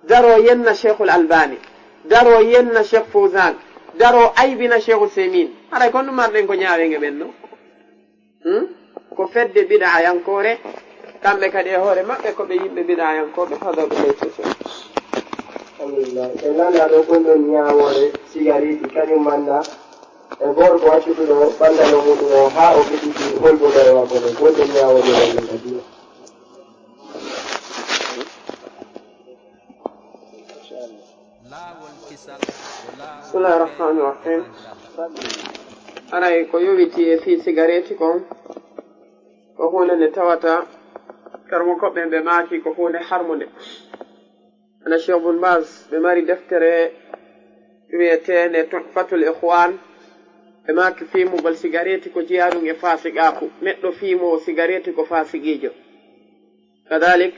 daro yenna Cheikhul Albani, daro yenna Cheikh Fawzan, daro aybina Cheikh Useymin, haray kon ɗum marɗen ko ñaawen e ɓen ɗo? Hmm? Ko fedde bid'ayankoore, kamɓe kadi e hoore maɓɓe ko ɓe yimɓe bid'ayankooɓe, hada ko ɓe tete. Alhamdulillah. En nana ɗo kon ɗon ñaawoore sigariti, kañum manna e gorko accuɗo bandalo muɗum o haa o heɓiti holɓuɗo e makko ɗo. Kon ɗon ñaawoore walla ka diina. Laawol kisal ko laawol Bismillahi rahmani rahim. Haray ko yowiti e fii sigareeti kon, ko huunde nde tawata karmo koɓɓe ɓe maaki ko huunde harmunde. Ana Cheikh Bun Baz ɓe mari deftere wiyeteende Tuhfatul Ikhwan, ɓe maaki fiimugol sigareeti ko jeyaa ɗum e faasiqaaku. Neɗɗo fiimoo sigareeti ko faasiqiijo. Kadalik,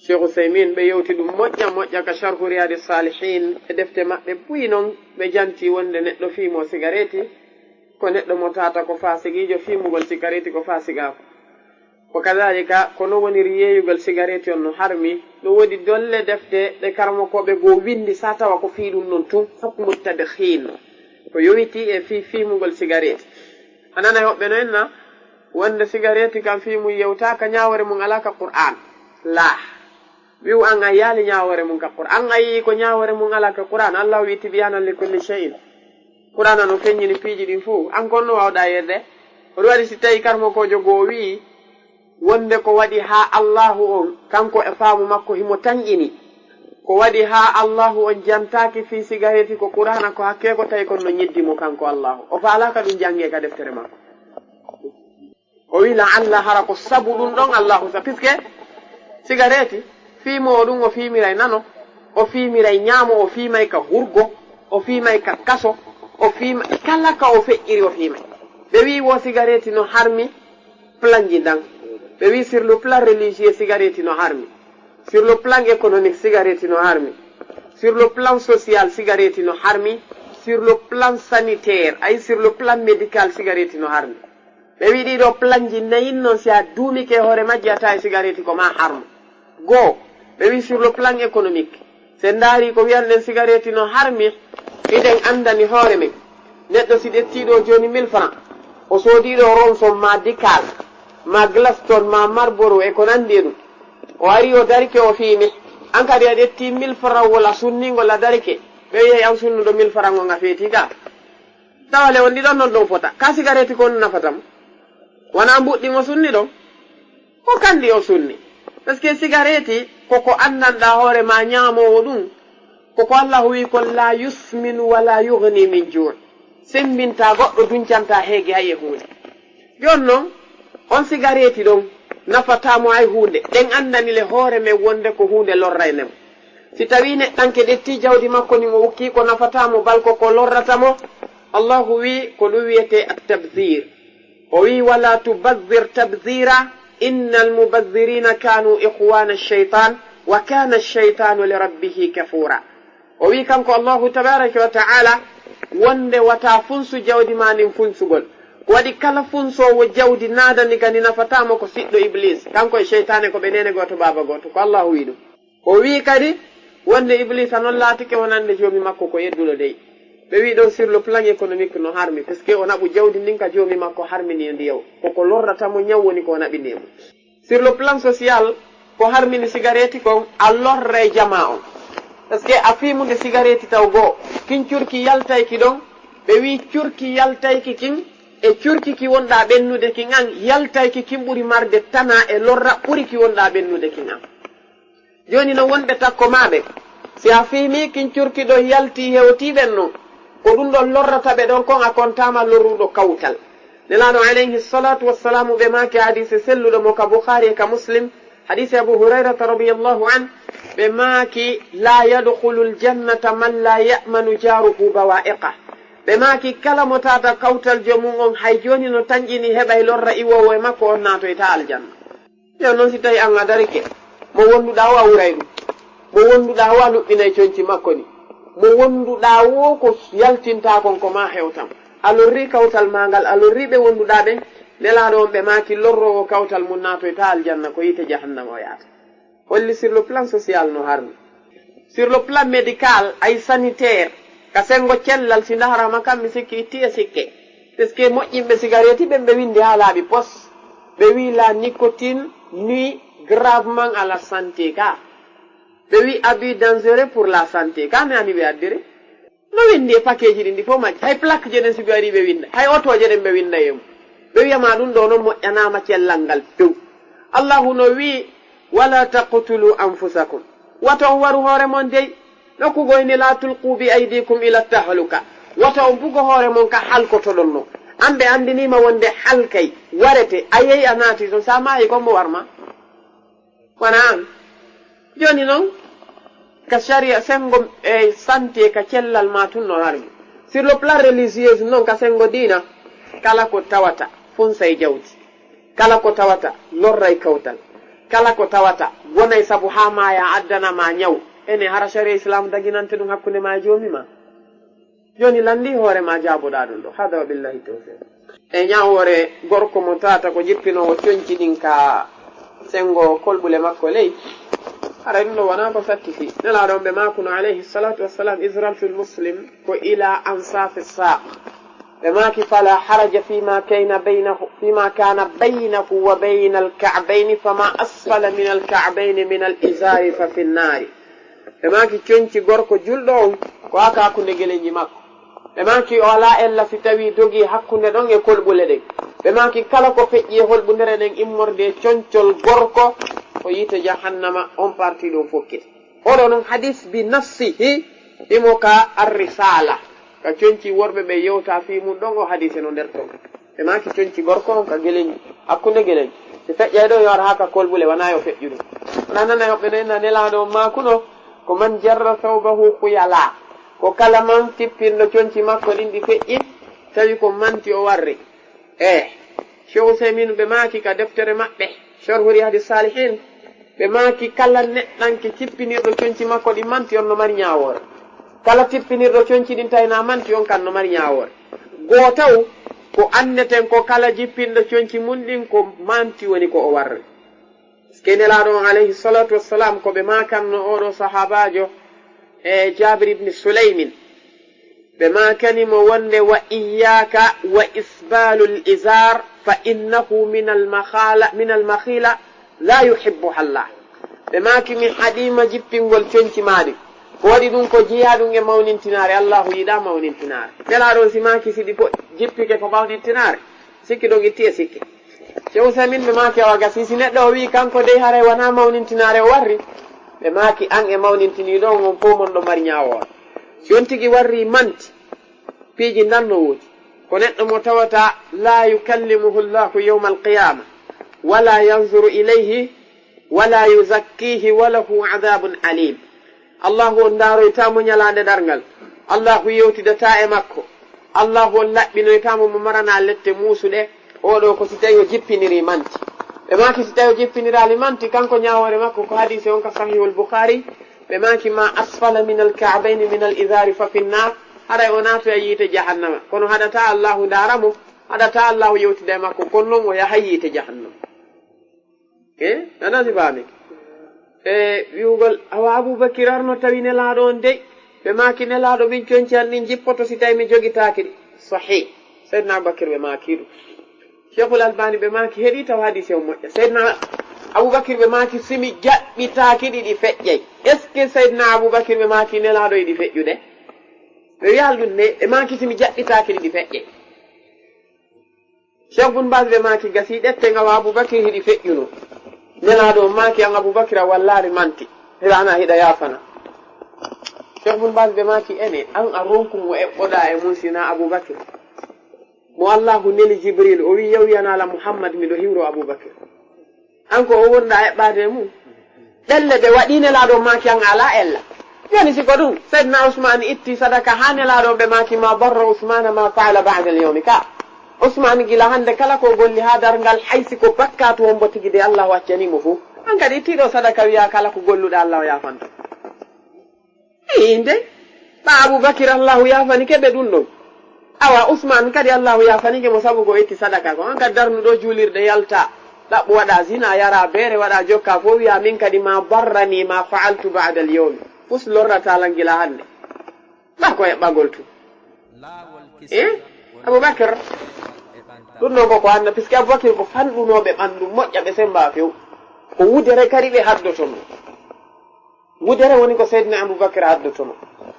Cheikh Usaymin ɓe yewti ɗum moƴƴa moƴƴa ka Sharhu Riyadi Salihin e defte maɓɓe buy non ɓe janti wonde neɗɗo fiimo sigareeti ko neɗɗo mo tata ko fasigiijo, fiimugol sigareeti ko fasigaaku. Ko kadalika ko non woniri yeeyugol sigareeti on no harmi. Ɗum woni dolle defte ɗe karamokooɓe goo windi sa tawa ko fii ɗum non tun hukmu tadkhin ko yowiti e fii fiimugol sigareeti. A nana hoɓɓe no enna wonde sigareeti kam fii mum yewtaaka, ñaawoore mum alaa ka Qur'aan. Laa. Wi'u an a yaali ñaawoore mum ka Qur'aan. An a yi'i ko ñaawoore mum alaa ka Qur'aan. Allahu wi'i tibyaanan li kulli shay'in. Qur'aana no feññini piiji ɗin fow. An kon no waawɗaa yeede? Ko ɗum waɗi si tawi karmokoojo goo wi'i wonde ko waɗi haa Allahu on, kanko e faamu makko himo tanƴini. Ko waɗi haa Allahu on jantaaki fii sigareeti ko Qur'aana ko hakkee ko tawi kon no ñiddi mo kanko Allahu. O faalaaka ɗum janngee ka deftere makko. O wi'i la'alla hara ko sabu ɗum ɗon Allahu sa-, puisque sigareeti, fiimoowo ɗum o fiimiray nano, o fiimiray ñaamo, o fiimay ka hurgo, o fiimay ka kaso, o fiima-, kala ka o feƴƴiri o fiimay. Ɓe wi'i wo sigareeti no harmi plan ji ndan. Ɓe wi'i sur le plan religieux sigareeti no harmi. Sur le plan économique sigareeti no harmi. Sur le plan social sigareeti no harmi. Sur le plan sanitaire, ay sur le plan médical sigareeti no harmi. Ɓe wi'i ɗii ɗoo plan ji nayin non si a duumike e hoore majji a tawi sigareeti ko maa harmo. Goo, ɓe wi'i sur le plan économique, si en ndaari ko wi'anɗen sigareeti no harmi, hiɗen anndani hoore men. Neɗɗo si ƴettii ɗoo jooni mille francs, o soodii ɗoo Ronson maa Dikal, maa Glaston, maa Marlboro e ko nanndi e ɗum. O arii o darike o fiimi, an kadi a ƴettii mille francs wol a sunnii ngol a darike, ɓe wi'ay an sunnuɗo mille francs on a feetii ka. Tawa le on ɗiɗon non ɗon fota. Ka sigareeti ko on nafata mo? Wonaa mbuɗɗi mo sunni ɗon? Ko kandi o sunni. Parce que sigareeti ko ko anndanɗaa hoore maa ñaamoowo ɗum. Ko ko Allahu wi'i kon la yusminu wa la yughni min ju'. Semmbintaa goɗɗo, duncantaa heege hay e huunde. Jooni non, on sigareeti ɗon nafataa mo hay huunde. Ɗen anndani le hoore men wonde ko huunde lorraynde mo. Si tawii neɗɗanke ƴettii jawdi makko ndin o ukkii ko nafataa mo bal ko ko lorrata mo, Allahu wi'i ko ɗum wi'etee at-tabdhir. O wi'i, "Wala tubadhir tabdhira, innal mubadhirina kanu ikhwana ash-shaytan, wa kana ash-shaytanu li rabbihi kafura." O wi'i kanko Allahu tabaraka wa ta'ala, wonde wata funsu jawdi maa ndin funsugol. Ko waɗi kala funsoowo jawdi naadani ka ndi nafataa mo ko siɗɗo Iblis. Kanko e seytaane ko ɓe neene gooto baaba gooto, ko Allahu wi'i ɗum. O wi'i kadi wonde Iblisa non laatike wonande joomi makko ko yedduɗo dey. Ɓe wi'i ɗon sur le plan économique no harmi, parce que o naɓu jawdi ndin ka joomi makko harmini ndi yaw. Ko ko lorrata mo ñaw woni ko o naɓini e mum. Sur le plan social, ko harmini sigareeti kon, a lorray jamaa on. Parce que a fiimunde sigareeti taw goo, kin curki yaltayki ɗon, ɓe wi'i curki yaltayki kin, e curki ki wonɗaa ɓennude kin an, yaltayki kin ɓuri marde tana e lorra ɓuri ki wonɗaa ɓennude kin an. Jooni non wonɓe takko maa ɓen, si a fiimii kin curki ɗon yaltii hewtii ɓen non, ko ɗum ɗon lorrata ɓe ɗon kon a kontaama lorruɗo kawtal. Nelaaɗo alayhi salatu wassalamu ɓe maaki hadiise selluɗo mo ka Bukhaari e ka Muslim, hadiise Abu Hurayrata radiyallahu an, ɓe maaki, "La yadkhulul jannata man la ya'manu jaruhu bawa'iqa." Ɓe maaki, "Kala mo tata kawtal joomum on hay jooni no tanƴini heɓay lorra iwoowo e makko on naatoyta aljanna." Yo non si tawi an a darike, mo wonduɗaa o a wuray ɗum. Mo wonduɗaa o a nuɓɓinay conci makko ni. Mo wonduɗaa o ko yaltintaa kon ko maa hewtam. A lorri kawtal maa ngal, a lorri ɓe wonduɗaa ɓen, Nelaaɗo on ɓe maaki lorroowo kawtal mum naatoyta aljanna ko yiite jahannama o yaata. Holli sur le plan social no harmi. Sur le plan médical, ay sanitaire, ka sengo cellal si ndaharama kam mi sikki itti e sikke. Parce que moƴƴinɓe sigareeti ɓen ɓe windi haa laaɓi pos. Ɓe wi'i la nicotine nuit gravement à la santé ka. Ɓe wi'i abus dangereux pour la santé. Ka mi ami ɓe addiri. No windi e pakeeji ɗin ɗi fof majji. Hay plaque je ɗen si ɓe ari ɓe winda. Hay otooje ɗen ɓe winda e mum. Ɓe wi'a ma ɗum ɗo noon moƴƴanaama cellal ngal few. Allahu no wi'i, "Wala taqtulu anfusakum." Wata on waru hoore mon dey. Nokku goo inni, "La tulqu bi aydikum ila tahluka." Wota on bugo hoore mon ka halkotoɗon non. An ɓe anndiniima wonde halkay, warete, a yehi a naati ton, sa maayi kon mo warma. Wona an. Jooni non, ka sharia senngo e santé ka cellal ma tun no harmi. Sur le plan religieux non ka senngo diina, kala ko tawata funsay jawdi. Kala ko tawata lorray kawtal. Kala ko tawata wonay sabu haa maaya addana ma ñaw. Ene hara sharia Islam daginante ɗum hakkunde ma e joomi ma. Jooni lanndi hoore ma jaaboɗaa ɗum ɗo. Hada wa billahi tawfiq. E ñaawoore gorko mo tawata ko jippinoowo coñci ɗin ka senngo kolɓule makko ley. Haray ɗum ɗo wonaa ko satti fii. Nelaaɗo on ɓe maakuno alayhi salatu wassalam, izratul muslim ko ila ansafi saq. Ɓe maaki, "Fala haraja fima kayna baynahu, fima kana baynahu wa bayna al-ka'bayni, fama asfala min al-ka'bayni min al-izari fa fi nnari." Ɓe maaki, "Coñci gorko julɗo on ko haa ka hakkunde gelenji makko." Ɓe maaki, "O alaa ella si tawi dogi hakkunde ɗon e kolɓule ɗen." Ɓe maaki, "Kala ko feƴƴi e holɓundere ɗen immorde e coñcol gorko, ko yiite jahannama, on parti ɗon fokkita." Oɗo non hadis bi nassihi, himo ka Ar-Risala. Ka coñci worɓe ɓe yewta fii mun ɗon, o hadise no nder ton. Ɓe maaki coñci gorko on ka geleñ, hakkunde geleñ. Si feƴƴay ɗon yo ar haa ka kolɓule, wonaa yo feƴƴu ɗum. Wona nana yoɓɓe no inna Nelaaɗo on maakuno, ko man jarra sawbahu khuyala. Ko kala man tippinɗo coñci makko ɗin ɗi feƴƴi, tawi ko manti o warri. E Cheikh Usaymin ɓe maaki ka deftere maɓɓe, Sharhu Riyadi Salihin, ɓe maaki kala neɗɗanke tippinirɗo coñci makko ɗin manti on no mari ñaawoore. Kala tippinirɗo coñci ɗin tawi na manti on kan no mari ñaawoore. Goo taw ko anneten ko kala jippinɗo coñci mun ɗin ko manti woni ko o warri. Sike Nelaaɗo on alayhi salatu wassalam ko ɓe maakanno oɗo sahaabaajo e Jabir ibn Sulaymin. Ɓe maakani mo wonde, "Wa iyyaka wa isbalul izar, fa innahu min al makhala, min al makhila la yuhibbuha Allah." Ɓe maaki, "Mi haɗiima jippingol coñci maa ɗin. Ko waɗi ɗum ko jeyaa ɗum e mawnintinaare, Allahu yiɗaa mawnintinaare." Nelaaɗo on si maaki si ɗi po-, jippike ko mawnintinaare, sikki ɗon itti e sikki. Cheikh Usaymin ɓe maaki, "Awa gasi, si neɗɗo o wi'i kanko dey haray wonaa mawnintinaare o warri." Ɓe maaki, "An e mawnintiniiɗo on, on fow mon ɗo mari ñaawoore. Si on tigi warri manti, piiji ndan no woodi. Ko neɗɗo mo tawata la yukallimuhu Allahu yawma al-qiyama, wala yanzuru ilayhi, wala yuzakkihi, wa lahu adabun alim." Allahu on ndaaroytaa mo ñalaande darngal. Allahu yewtidataa e makko. Allahu on laɓɓinoytaa mo, mo maranaa lette muusuɗe. Oɗo ko si tawi o jippiniri manti. Ɓe maaki si tawi o jippiniraali manti, kanko ñaawoore makko ko hadiise on ka Sahihul Bukhari. Ɓe maaki ma asfala min al ka'bayni min al izari fa fi nnar. Haray o naatoya yiite jahannama. Kono haɗataa Allahu ndaara mo, haɗataa Allahu yewtida e makko. Kono non o yahay yiite jahannama. E, nana si faami. E, wi'ugol, awa Abubakir arno tawi Nelaaɗo on dey. Ɓe maaki Nelaaɗo min coñci an ɗin jippoto si tawi mi jogitaaki ɗi. Sahih. Seydina Abubakir ɓe maaki ɗum. Cheikhul Albani ɓe maaki heɗi taw hadiise on moƴƴa. Seydina Abubakir ɓe maaki si mi jaɓɓitaaki ɗi ɗi feƴƴay. Est-ce que Seydina Abubakir ɓe maaki Nelaaɗo yiɗi feƴƴude? Ɓe wi'al ɗum ne, ɓe maaki si mi jaɓɓitaaki ɗi ɗi feƴƴay. Cheikh Bun Baz ɓe maaki gasi ɗette ngawa Abubakir hiɗi feƴƴuno. Nelaaɗo on maaki an Abubakir a wallaari manti. Hiɗa ana hiɗa yaafana. Cheikh Bun Baz ɓe maaki ene an a ronku mo eɓɓoɗa e mun sina Abubakir. Mo Allahu neli Jibril o wi yewyanala Muhammad miɗo hiwro Abubakir. An ko o wonɗa eɓɓaade e mum. Ɗelle ɓe waɗi Nelaaɗo maaki an alaa ella. Jooni si ko ɗum, Seydina Usmaan itti sadaka haa Nelaaɗo ɓe maaki ma barra Usmaana ma faala ba'da al-yawmi ka. Usmaan gila hannde kala ko golli haa darngal hay si ko bakkaatu won mbo tigi de Allahu accani mo fof. An kadi ittiiɗo sadaka wiya kala ko golluɗa Allahu yaafanto. Inde. Ɓa Abubakir Allahu yaafanike ɓe ɗum ɗon. Awa Usmaan kadi Allahu yaafanike mo sabu ko itti sadaka ko. An kadi darnuɗo juulirde yalta. Ɗaɓɓu waɗa zina, yara beere, waɗa jokka fof wiya min kadi ma barrani ma fa'altu ba'da al-yawmi. Fus lorrata lan gila hannde. Ɓa ko eɓɓagol tun. Eh? Abubakir. Ɗum ɗon ko ko annda, puisque Abubakir ko fanɗunooɓe ɓanndu moƴƴa ɓe semmba few. Ko wudere kadi ɓe haddotono. Wudere woni ko Seydina Abubakar addotono.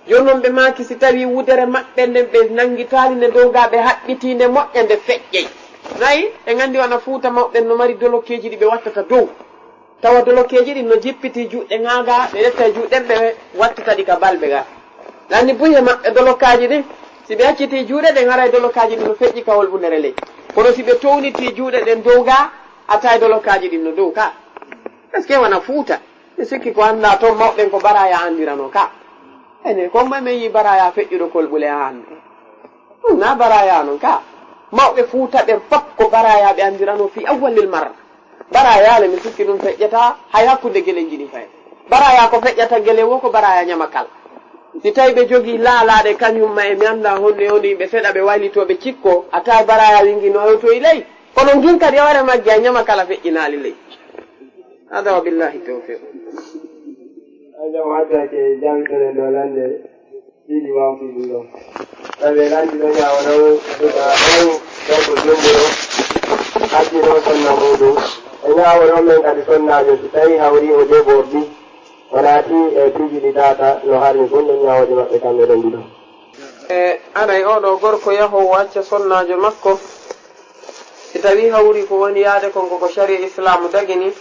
Jooni noon ɓe maaki si tawii wudere maɓɓe nden ɓe nanngitaali nde dow gaa ɓe haɓɓitii nde moƴƴa nde feƴƴay. Nayi, en anndi wona Fuuta mawɓe ɓen no mari dolokeeji ɗi ɓe wattata dow. Tawa dolokeeji ɗin no jippitii juuɗe ŋaagaa, ɓe ƴetta e juuɗe ɗen, ɓe wattita ɗi ka balbe ga. Anndi buy e maɓɓe dolokkaaji ɗin, si ɓe accitii juuɗe ɗen, haray dolokkaaji ɗin no feƴƴi ka holɓundere ley. Kono si ɓe townitii juuɗe ɗen dow ga, a tawi dolokkaaji ɗin no dow ka. Est-ce que wona Fuuta? Mi sikki ko anndaa ton mawɓe ɓen ko baraaya anndiranoo ka. Enen, ko men yi'i baraaya feƴƴuɗo kolɓule hannde? Ɗum na baraaya non ka. Mawɓe Fuuta ɓen fop ko baraaya ɓe anndiranoo fi awwalil marra. Baraaya le, mi sikki ɗum feƴƴata hay hakkunde gele njiɗi fay. Baraaya ko feƴƴata gele wo ko baraaya ñamakal. Si tawi ɓe jogii laalaaɗe kañum ma e mi anndaa honno e honno yimɓe seeɗa ɓe waylitoo ɓe cikkoo, a tawi baraaya wingi no hewtoyi ley. Kono ngin kadi hoore majji a ñamakala feƴƴinaali ley. Hada wa billahi tawfiq. Aja wadda ke jami'in da lande. Ɗiɗi wawti ɗum ɗon. Tawi lanndi ɗo ñaawo ɗon, ɗuɗa ɗon, gorko jumbuɗo, addi ɗon sonna muuɗum. E ñaawo ɗon men kadi sonnaajo, si tawi hawri o debbo ordi, o naati e piiji ɗi tata, no harmi ɗum ɗon ñaawooje maɓɓe kamɓe ɗon ɗiɗo. E anay oɗo gorko yahowo acca sonnaajo makko, si tawi hawri ko woni yaade kon ko ko shari'a Islaamu dagini,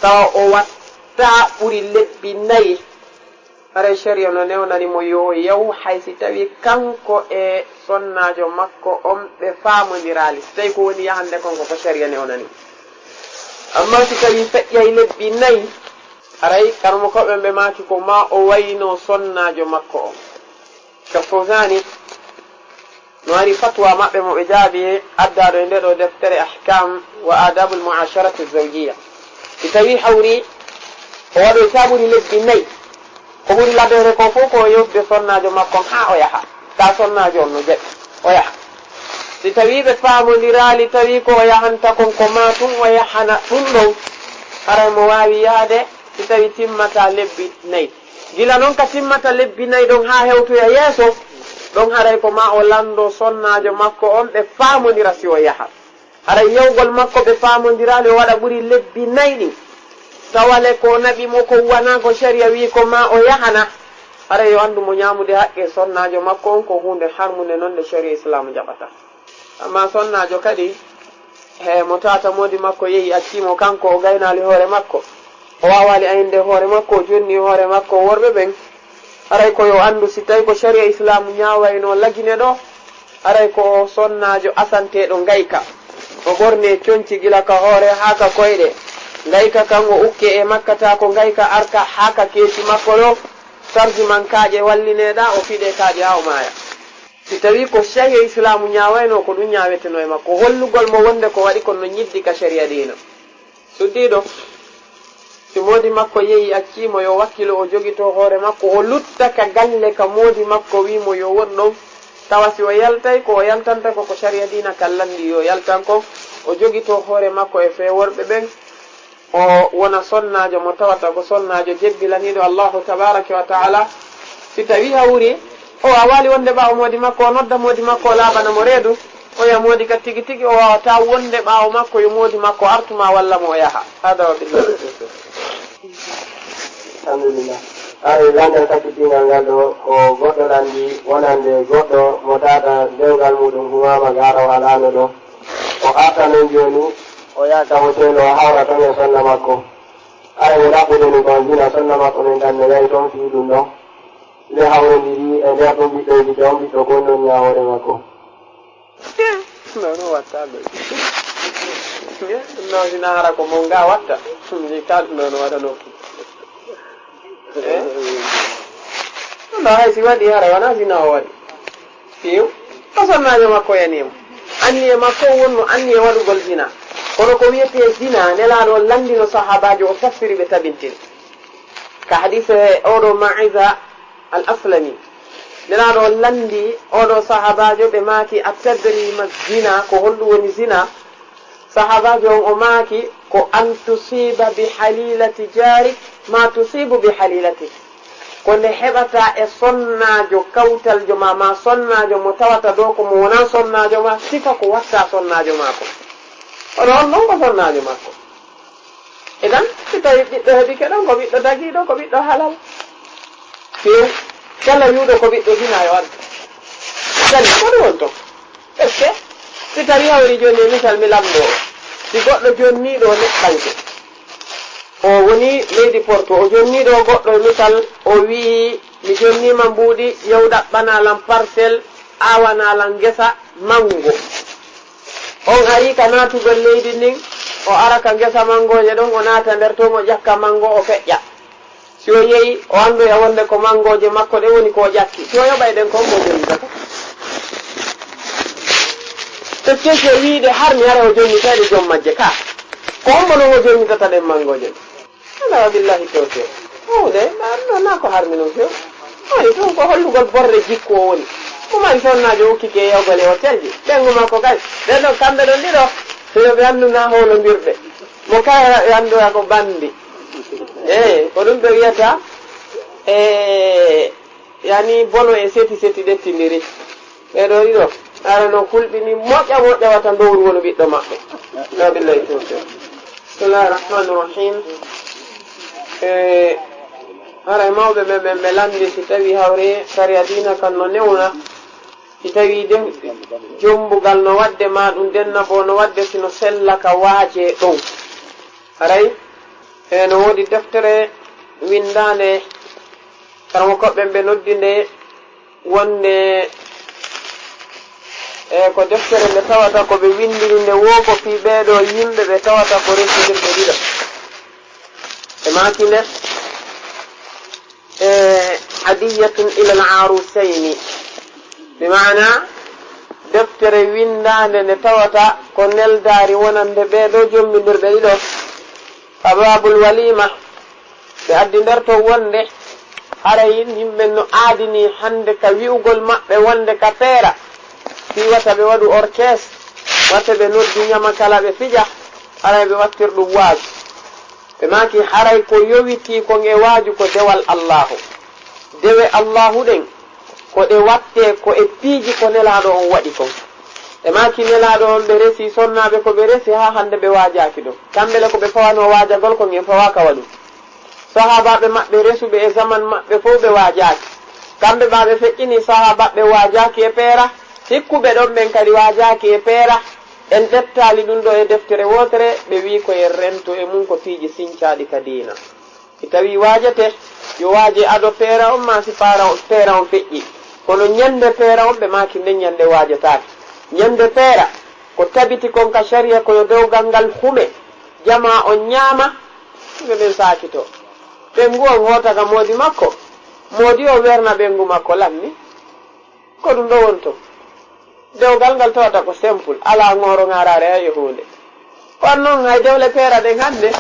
tawa o watta ɓuri lebbi nayi, haray shari'a no newnani mo yo o yahu, hay si tawi kanko e sonnaajo makko on ɓe faamondiraali, si tawi ko woni yahande kon ko ko shari'a newnani. Amma si tawi feƴƴay lebbi nayi, haray karamokooɓe ɓe maaki ko ma o wayno sonnaajo makko on. Cheikh Fawzani no ari fatwa maɓɓe mo ɓe jaabi addaaɗo e nde ɗo deftere Ahkam wa Adabul Muasharati Zawjiya. Si tawi hawri o waɗoyta ɓuri lebbi nayi, ko ɓuri ladoore ko fof ko o yewtude sonnaajo makko on haa o yaha. Ka sonnaajo on no jaɓi o yaha. Si tawi ɓe faamondiraali, tawi ko o yahanta kon ko ma tun o yahana ɗum ɗon, haray mo waawi yahde si tawi timmata lebbi nayi. Gila non ka timmata lebbi nayi ɗon haa hewtoya yeeso, ɗon haray ko ma o lanndo sonnaajo makko on ɓe faamondira si o yaha. Haray yawgol makko ɓe faamondiraali o waɗa ɓuri lebbi nayi ɗin. Tawale ko naɓi mo ko wanaa ko shari'a wi'i ko ma o yahana. Haray yo anndu mo ñaamude haqqe sonnaajo makko on ko huunde harmunde non nde shari'a Islaamu jaɓata. Amma sonnaajo kadi, he mo tata moodi makko yehi accii mo, kanko o gaynaali hoore makko, o waawaali ayinde hoore makko, o jonni hoore makko worɓe ɓen, haray ko yo anndu, si tawi ko shari'a Islaamu ñaawayno Lagine ɗo, haray ko o sonnaajo asanteeɗo ngayka. O ɓornee conci gila ka hoore haa ka koyɗe. Ngayka kan o ukkee e makka, taa ko ngayka arka haa ka keeci makko ɗo, sardi man kaaƴe wallineeɗaa, o fiɗee kaaƴe haa o maaya. Si tawii ko shari'a Islaamu ñaawayno, ko ɗum ñaawetenoo e makko, hollugol mo wonde ko waɗi kon no ñiddi ka shari'a diina. Suddiiɗo, si moodi makko yehi accii mo, yo wakkilo o jogitoo hoore makko, o lutta ka galle ka moodi makko wii mo yo won ɗon, tawa si o yaltay, ko o yaltanta ko, ko shari'a diina kan lanndii yo yaltan kon, o jogitoo hoore makko e fee worɓe ɓen, o wona sonnaajo mo tawata ko sonnaajo jebbilaniiɗo Allahu tabaaraka wa taala. Si tawii hawri o waawaali wonde ɓaawo moodi makko, o nodda moodi makko, o laaɓana mo reedu, oya moodi ka tigi tigi o waawataa wonde ɓaawo makko, yo moodi makko artu ma walla mo o yaha. Hada wa billahi. Alhamdulillah. Ari lanndal sakkitingal ngal ɗo, ko goɗɗo lanndi wonande goɗɗo mo tata dewgal muɗum humaama gaara o halaano ɗo. O arta non jooni, o yaha ka hotel, o hawra ton e sonna makko. Ay, mo ɗaɓɓude ni kon zina, sonna makko men kan no yahi ton fii ɗum ɗon. Nde hawrondiri e nder ɗum ɓiɗɗo e ɓiɗɗo on, ɓiɗɗo kon non ñaawoore makko. Non o watta ɗo. Ɗum ɗo zina hara ko mo nga watta. Ɗum jikka ɗum ɗo no waɗanoo. Eh? Ɗum ɗo hay si waɗi hara wona zina o waɗi. Fiw, ko sonnaajo makko yani mo. Anniye makko wonno anniye waɗugol zina. Kono ko wiyetee zina, Nelaaɗo on lanndino sahaabaajo o tafsiri ɓe tabintini. Ka hadiise oɗo Ma'iza al Aslami. Nelaaɗo on lanndi oɗo sahaabaajo ɓe maaki, "A tadri ma zina, ko honɗum woni zina?" Sahaabaajo on o maaki, "Ko an tusiba bi halilati jarik ma tusibu bi halilatik." Ko nde heɓata e sonnaajo kawtaljo ma, ma sonnaajo mo tawata ɗo ko mo wonaa sonnaajo ma, sifa ko watta sonnaajo ma ko. Kono on ɗon ko sonnaajo makko. Idan, si tawi ɓiɗɗo heɓike ɗon, ko ɓiɗɗo dagiiɗo, ko ɓiɗɗo halal. Few, kala yuuɗo ko ɓiɗɗo zina yo addu. Sani, ko ɗum woni ton? Est-ce que si tawi hawri jooni e misal mi lamndoo, si goɗɗo jonniiɗo neɗɗanke, O woni leydi Porto, o jonni ɗo goɗɗo e misal, o wi'i, "Mi jonniima mbuuɗi, yow ɗaɓɓana lan parcelle, aawana lan ngesa manngo." On ari ka naatugol leydi ndin, o ara ka ngesa manngooje ɗon, o naata nder ton, o ƴakka manngo, o feƴƴa. Si o yehi, o anndoya wonde ko manngooje makko ɗe woni ko o ƴakki. Si o yoɓay ɗen, ko hombo jonnitata? Parce que si o wi'i ɗe harmi, hara o jonnitay ɗe jom majje ka. Ko hombo non o jonnitata ɗen manngooje ɗen? Ala wa billahi tawfiq. Huunde, na, na, na ko harmi non few. Woni ɗum ko hollugol borre jikku o woni. Mo mari sonnaajo ukkike yewgol e hotelji. Ɓenngu makko kay. Ɓen ɗon, kamɓe ɗon ɗiɗo. So yo ɓe anndu na hoolondirɓe. Mo kala ɓe anndoya ko banndi. Eey, ko ɗum ɓe wiyata, e, yani, bono e seti seti ɗettindiri. Ɓee ɗoo ɗiɗo, ara no kulɓini moƴƴa moƴƴa wata ndowru wonu ɓiɗɗo maɓɓe. Na billahi tawfiq. Bismillahi rahmani rahim. E, haray mawɓe ɓe, ɓe, ɓe lanndi si tawi hawre sariya diina kan no newna, si tawi de jombugal no waɗde ma ɗum, denna bo no waɗde si no sella ka waaje ɗon. Haray, e, no woodi deftere winndaande, karamokooɓe ɓen ɓe noddi nde wonde, e, ko deftere nde tawata ko ɓe winndiri nde woo ko fii ɓee ɗoo yimɓe ɓe tawata ko resindirɓe ɗiɗo. Ɓe maaki nde, e, Hadiyatun ilal Arusayni. Bi maana, deftere winndaande nde tawata ko neldaari wonande ɓee ɗoo jommbindirɓe ɗiɗo. Ka baabul waliima, ɓe addi nder ton wonde haray yimɓe no aadini hannde ka wi'ugol maɓɓe wonde ka peera, fii wata ɓe waɗu orchestre, wata ɓe noddu ɲama kala ɓe fija, haray ɓe wattir ɗum waaju. Ɓe maaki haray ko yowitii kon e waaju ko dewal Allaahu. Dewe Allaahu ɗen, ko ɗe wattee ko e piiji ko Nelaaɗo on waɗi kon. Ɓe maaki Nelaaɗo on ɓe resi sonnaaɓe ko ɓe resi haa hannde ɓe waajaaki ɗum. Kamɓe le ko ɓe fawanoo waajagol kon en fawaaka waɗu. Sahaabaaɓe maɓɓe resuɓe e zaman maɓɓe fow ɓe waajaaki. Kamɓe ɓaa ɓe feƴƴini sahaabaaɓe waajaaki e peera, hikkuɓe ɗon ɓen kadi waajaaki e peera. En ƴettaali ɗum ɗo e deftere wootere, ɓe wi'i ko en rento e mum ko piiji sincaaɗi ka diina. Si tawii waajete, yo waaje ado peera on maa si paara on, peera on feƴƴi. Kono ɲande peera on, ɓe maaki nden ɲande waajetaake. Ɲande peera, ko tabiti kon ka sariya ko yo dewgal ngal hume, jamaa on ɲaama, ɓe ɓen saakitoo. Ɓenngu on hoota ka moodi makko, moodi on werna ɓenngu makko lanni. Ko ɗum ɗo woni ton. Dewgal ngal tawata ko simple, alaa ŋooro ŋaaraare hay e huunde. Kono noon hay dewle peera ɗen hannde,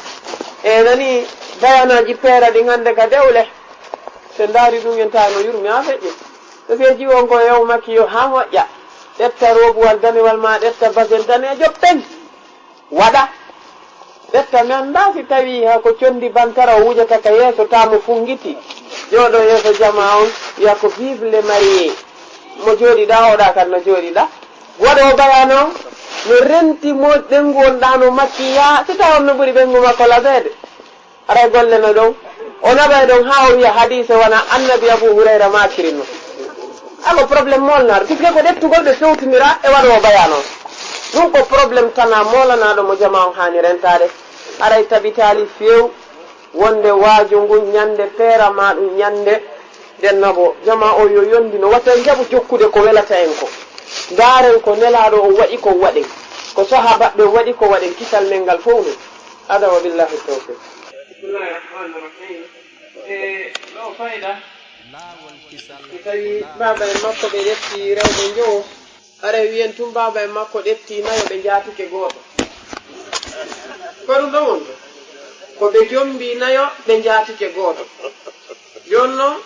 e nani bayanaaji peera ɗin hannde ka dewle. So ndaari ɗum en tawa no yurmi haa feƴƴi. So fee jiwo on ko yew makki yo haa moƴƴa. Ƴetta roobuwal danewal maa ƴetta basen daneejo pen. Waɗa. Ɓetta mi anndaa si tawii haa ko conndi bantara o wujata ka yeeso taa mo funngiti. Jooɗo yeeso jamaa on, wi'a ko vive les mariés. Mo jooɗiɗaa, oɗa kan no jooɗiɗaa. Waɗoowo bayaana on, no renti mo ɓenngu on ɗaano makki yaa, si tawa on no ɓuri ɓenngu makko labeede. Aray golle no ɗon. O naɓay ɗon haa o wi'a hadiise wona Annabi Abu Hurayra maakiri no. Ako problème molnaaɗo, puisque ko ɗettugol ɓe fewtindira e waɗoowo bayaana on. Ɗum ko problème tanaa moolanaaɗo mo jamaa on haani rentaade. Aray tabitaali few wonde waaju ngun ɲande peera maa ɗum ɲande denna bo. Jamaa o yo yondino, wata en jaɓu jokkude ko welata en ko. Ndaaren ko Nelaaɗo o waɗi ko waɗen. Ko sahaabaaɓe waɗi ko waɗen, kisal men ngal fow non. Hada wa billahi tawfiq. Bismillahi rahmani rahim. E ɗo fayda, si tawi baaba en makko ɓe ƴetti rewɓe njowo, haray wiyen tun baaba en makko ƴetti nayo ɓe njaatike gooto. Ko ɗum ɗon woni ko ɓe jombi nayo ɓe njaatike gooto. Jooni non,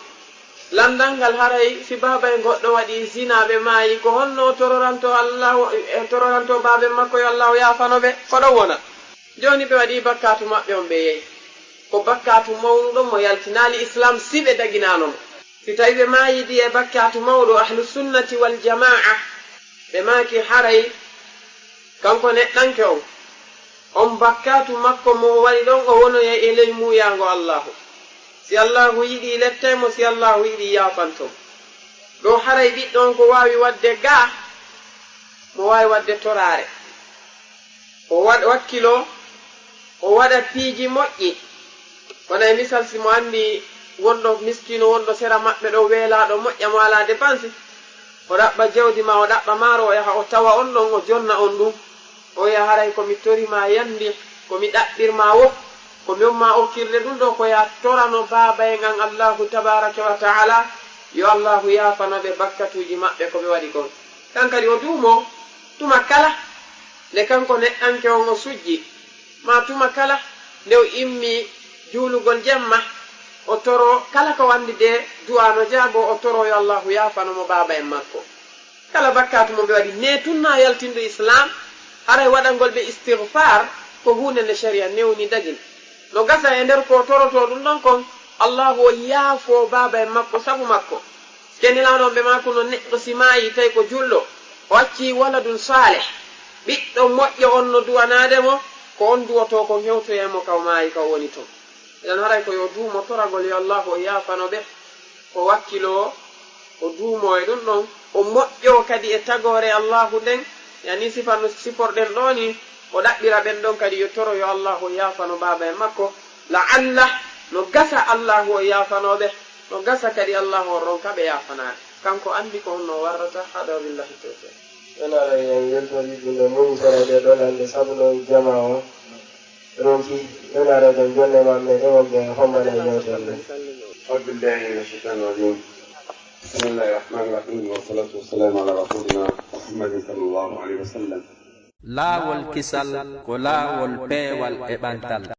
lanndal ngal haray si baaba en goɗɗo waɗi zina ɓe maayi, ko honno o tororanto Allahu, e tororanto baaba en makko yo Allahu yaafano ɓe? Ko ɗon wona. Jooni ɓe waɗii bakkaatu maɓɓe on ɓe yehi. Ko bakkaatu mawnuɗo mo yaltinaali Islaam si ɓe daginaano mo. Si tawii ɓe maayidi e bakkaatu mawɗo, Ahlu Sunnati wal Jamaa, ɓe maaki haray kanko neɗɗanke on, on bakkaatu makko mo o waɗi ɗon, o wonoyay e ley muuyaango Allaahu. Si Allaahu yiɗi lettay mo, si Allaahu yiɗi yaafanto mo. Ɗo haray ɓiɗɗo on ko waawi waɗde gaa, mo waawi waɗde toraare. O waɗ-, wakkiloo, o waɗa piiji moƴƴi. Wona e misal, si mo anndi wonɗo miskiino wonɗo sera maɓɓe ɗo weelaaɗo moƴƴa mo alaa depansi, o ɗaɓɓa jawdi ma, o ɗaɓɓa maaro, o yaha o tawa on ɗon, o jonna on ɗum. O wi'a, "Haray ko mi tori ma yandi, ko mi ɗaɓɓir ma wo, ko mi on ma okkirde ɗum ɗo, ko ya torano baaba en an Allahu tabaraka wa ta'ala, yo Allahu yaafano ɓe bakkatuuji maɓɓe ko ɓe waɗi kon." Kan kadi o duumo tuma kala nde kanko neɗɗanke on o sujji, ma tuma kala nde o immi juulugol jemma, o toro kala ko wandi de du'a no jaabo, o toro yo Allahu yaafano mo baaba en makko. Kala bakkaatu mo ɓe waɗi, ne tunna yaltindo Islam, haray waɗangol ɓe istighfar ko huunde nde sharia newni dagin. No gasa e nder ko toroto ɗum ɗon kon, Allahu o yaafo baaba en makko sabu makko. Kenilaaɗo on ɓe maakuno, neɗɗo si maayi tawi ko julɗo, o acci waladun salih, ɓiɗɗo moƴƴo on no duwanaade mo, ko on duwoto kon hewtoye mo ka o maayi ka o woni ton. Idan haray ko yo duumo toragol yo Allahu o yaafano ɓe, o wakkiloo, o duumo e ɗum ɗon, o moƴƴo kadi e tagoore Allahu nden, yani sifa no siforɗen ɗo ni, o ɗaɓɓira ɓen ɗon kadi yo toro yo Allahu o yaafano baaba en makko, la'alla no gasa Allahu o yaafano ɓe, no gasa kadi Allahu o ronka ɓe yaafanaade. Kanko anndi ko honno warrata, hada billahi tawfiq. Ɓen ara en weltori ɗum ɗo mum sera ɓe ɗo lande sabu no jama o ronki. Ɓen ara ɗon jonne maɓɓe ɗo wonɓe hombana e yewtere nde. أعوذ بالله من الشيطان الرجيم. بسم الله الرحمن الرحيم، والصلاة والسلام على رسولنا محمد صلى الله عليه وسلم. Laawol kisal ko laawol peewal e ɓantal.